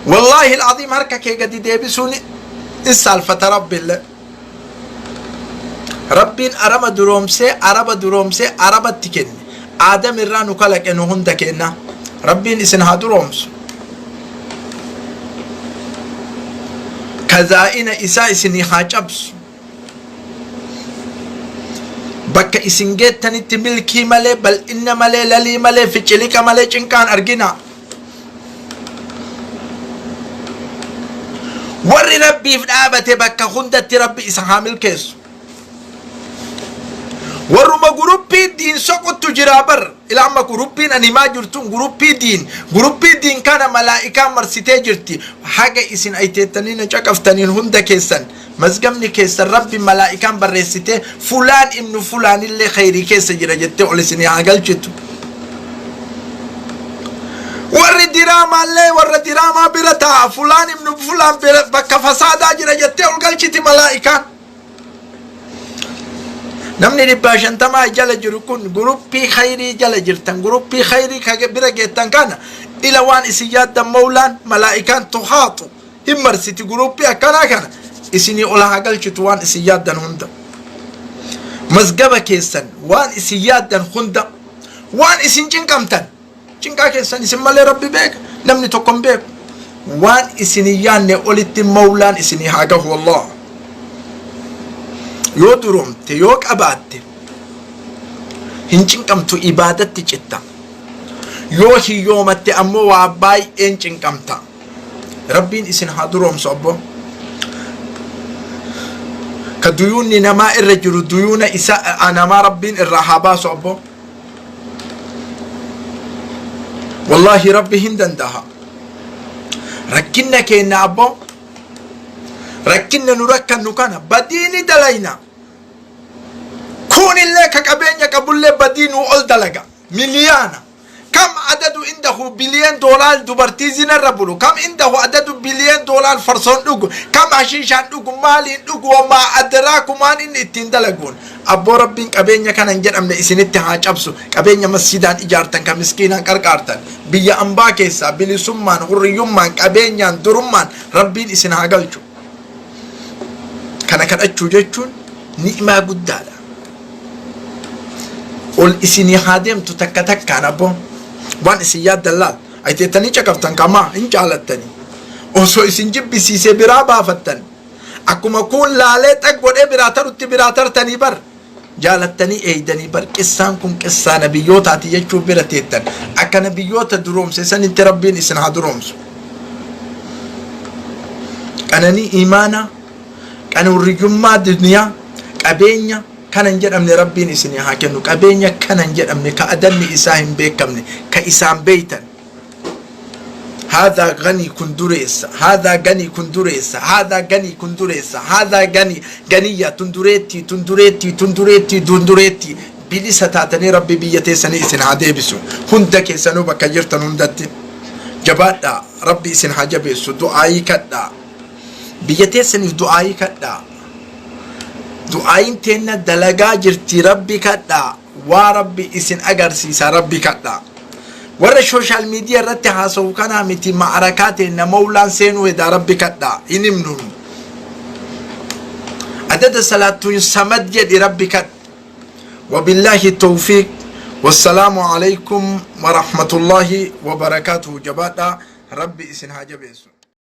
Speaker 1: wallaahi al'aziim, harka kee gadi deebisuun in saalfata. Rabbiillee, Rabbiin araba duroomsee, araba duroomsee, arabatti kenne. Aadam irraa nu kalaqe nu hunda kenna. Rabbiin isin haa duroomsu, kazaa'ina isaa isinii haa cabsu. Bakka isin geettanitti milkii malee, bal'inna malee, lalii malee, ficiliqa malee cinqaan argina. Warri Rabbiif dhaabate bakka hundatti Rabbi isa haa milkeessu. Warruma guruppii diin soquttu jira bar. Ila amma guruppiin ani himaa jirtun guruppii diin. Guruppii diin kana malaa'ikaan marsitee jirti. Haga isin ayteettanii na caqaftaniin hunda keessan mazgabni keessan Rabbi malaa'ikaan barreessitee fulaan ibnu fulaanillee khayrii keessa jira jettee ol isinii haa galchitu. Warri diraamaallee warra diraamaa bira taa'a, fulaan ibnu fulaan bira bakka fasaadaa jira jettee ol galchiti malaa'ikaan. Namni 150 jala jiru kun guruppii khayrii jala jirtan, guruppii khayrii ka bira geettan kana ila waan isin yaaddan Mawlaan malaa'ikaan tuhaatu hin marsiti. Guruppii akkanaa kana isinii ol haa galchitu waan isin yaaddan hunda. Mazgaba keessan, waan isin yaaddan hunda, waan isin cinqamtan, cinqaa keessan isin malee Rabbi beeka, namni tokko hin beeku. Waan isin hin yaanne olitti Mawlaan isinii haa gahu. Wallah, yoo duroomte, yoo qabaatte, hin cinqamtu, ibaadatti citta. Yoo hiyyoomatte ammoo waa baay'een cinqamta. Rabbiin isin haa duroomsu abbo. Ka duyuunni namaa irra jiru duyuuna isa namaa Rabbiin irraa haa baasu abbo. Wallaahi, Rabbi hin dandaha. Rakkinna keenna abbo, rakkinna nu rakkannu kana badiini dalayna. Kunillee ka qabeenya qabullee badii nu ol dalaga. Miliyaana kam adadu indahu biliyoon doolaar dubartii zinarra bulu, kam indahu adadu biliyoon doolaar farsoon dhugu, kam hashiishaan dhugu, maaliin dhugu, wamaa adraakumaan inni ittiin dalaguun. Abboo, Rabbiin qabeenya kana hin jedhamne isinitti haa cabsu. Qabeenya masjidaan ijaartan, ka miskiinaan qarqaartan, biyya ambaa keessaa bilisummaan, hurriyyummaan, qabeenyaan, durummaan Rabbiin isin haa galchu. Kana kadhachuu jechuun ni'imaa guddaadha. Ol isinii haa deemtu takka takkaan abboo. Waan isin yaaddan laal ayteettanii caqaftan kamaa hin jaalattanii osoo isin jibbisiisee biraa baafattan, akkuma kuun laalee xag godhee biraa tarutti biraa tartanii bar jaalattanii eeydanii bar. Qissaan kun qissaa nabiyyootaati jechuu bira teettan. Akka nabiyyoota duroomse sanitti Rabbiin isin haa duroomsu. Qananii imaanaa. Qanuurriyyummaa duniyaa, qabeenya kana hin jedhamne Rabbiin isinii haa kennu. Qabeenya kana hin jedhamne, ka adanni isaa hin beekamne, ka isaan beeytan. Haadhaa ganii kun dureessa, haadhaa ganii kun dureessa, haadhaa ganii kun dureessa, haadhaa ganii ganiyya tun dureettii, tun dureettii, tun dureettii, tun dureettii. Bilisa taatanii Rabbi biyya teessanii isin haa deebisu. Hunda keessanuu bakka jirtan hundatti. Jabaadhaa, Rabbi isin haa jabeessu, du'aayii kadhaa. Biyya teessaniif du'aayii kadhaa. Du'aayiin teenna dalagaa jirti, Rabbi kadhaa. Waa Rabbi isin agarsiisa, Rabbi kadhaa. Warra social media irratti haasa'u kanaa miti, ma'arakaa teenna mawlaan seenuu hedaa, Rabbi kadhaa. Hin himnu. Adada salaattuun samad jedhi, Rabbi kadhu. Wabillaahi tawfiiq. Wassalaamu alaikum warahmatullaahi wabarakaatuhu. Jabaadhaa, Rabbi isin haa jabeessu.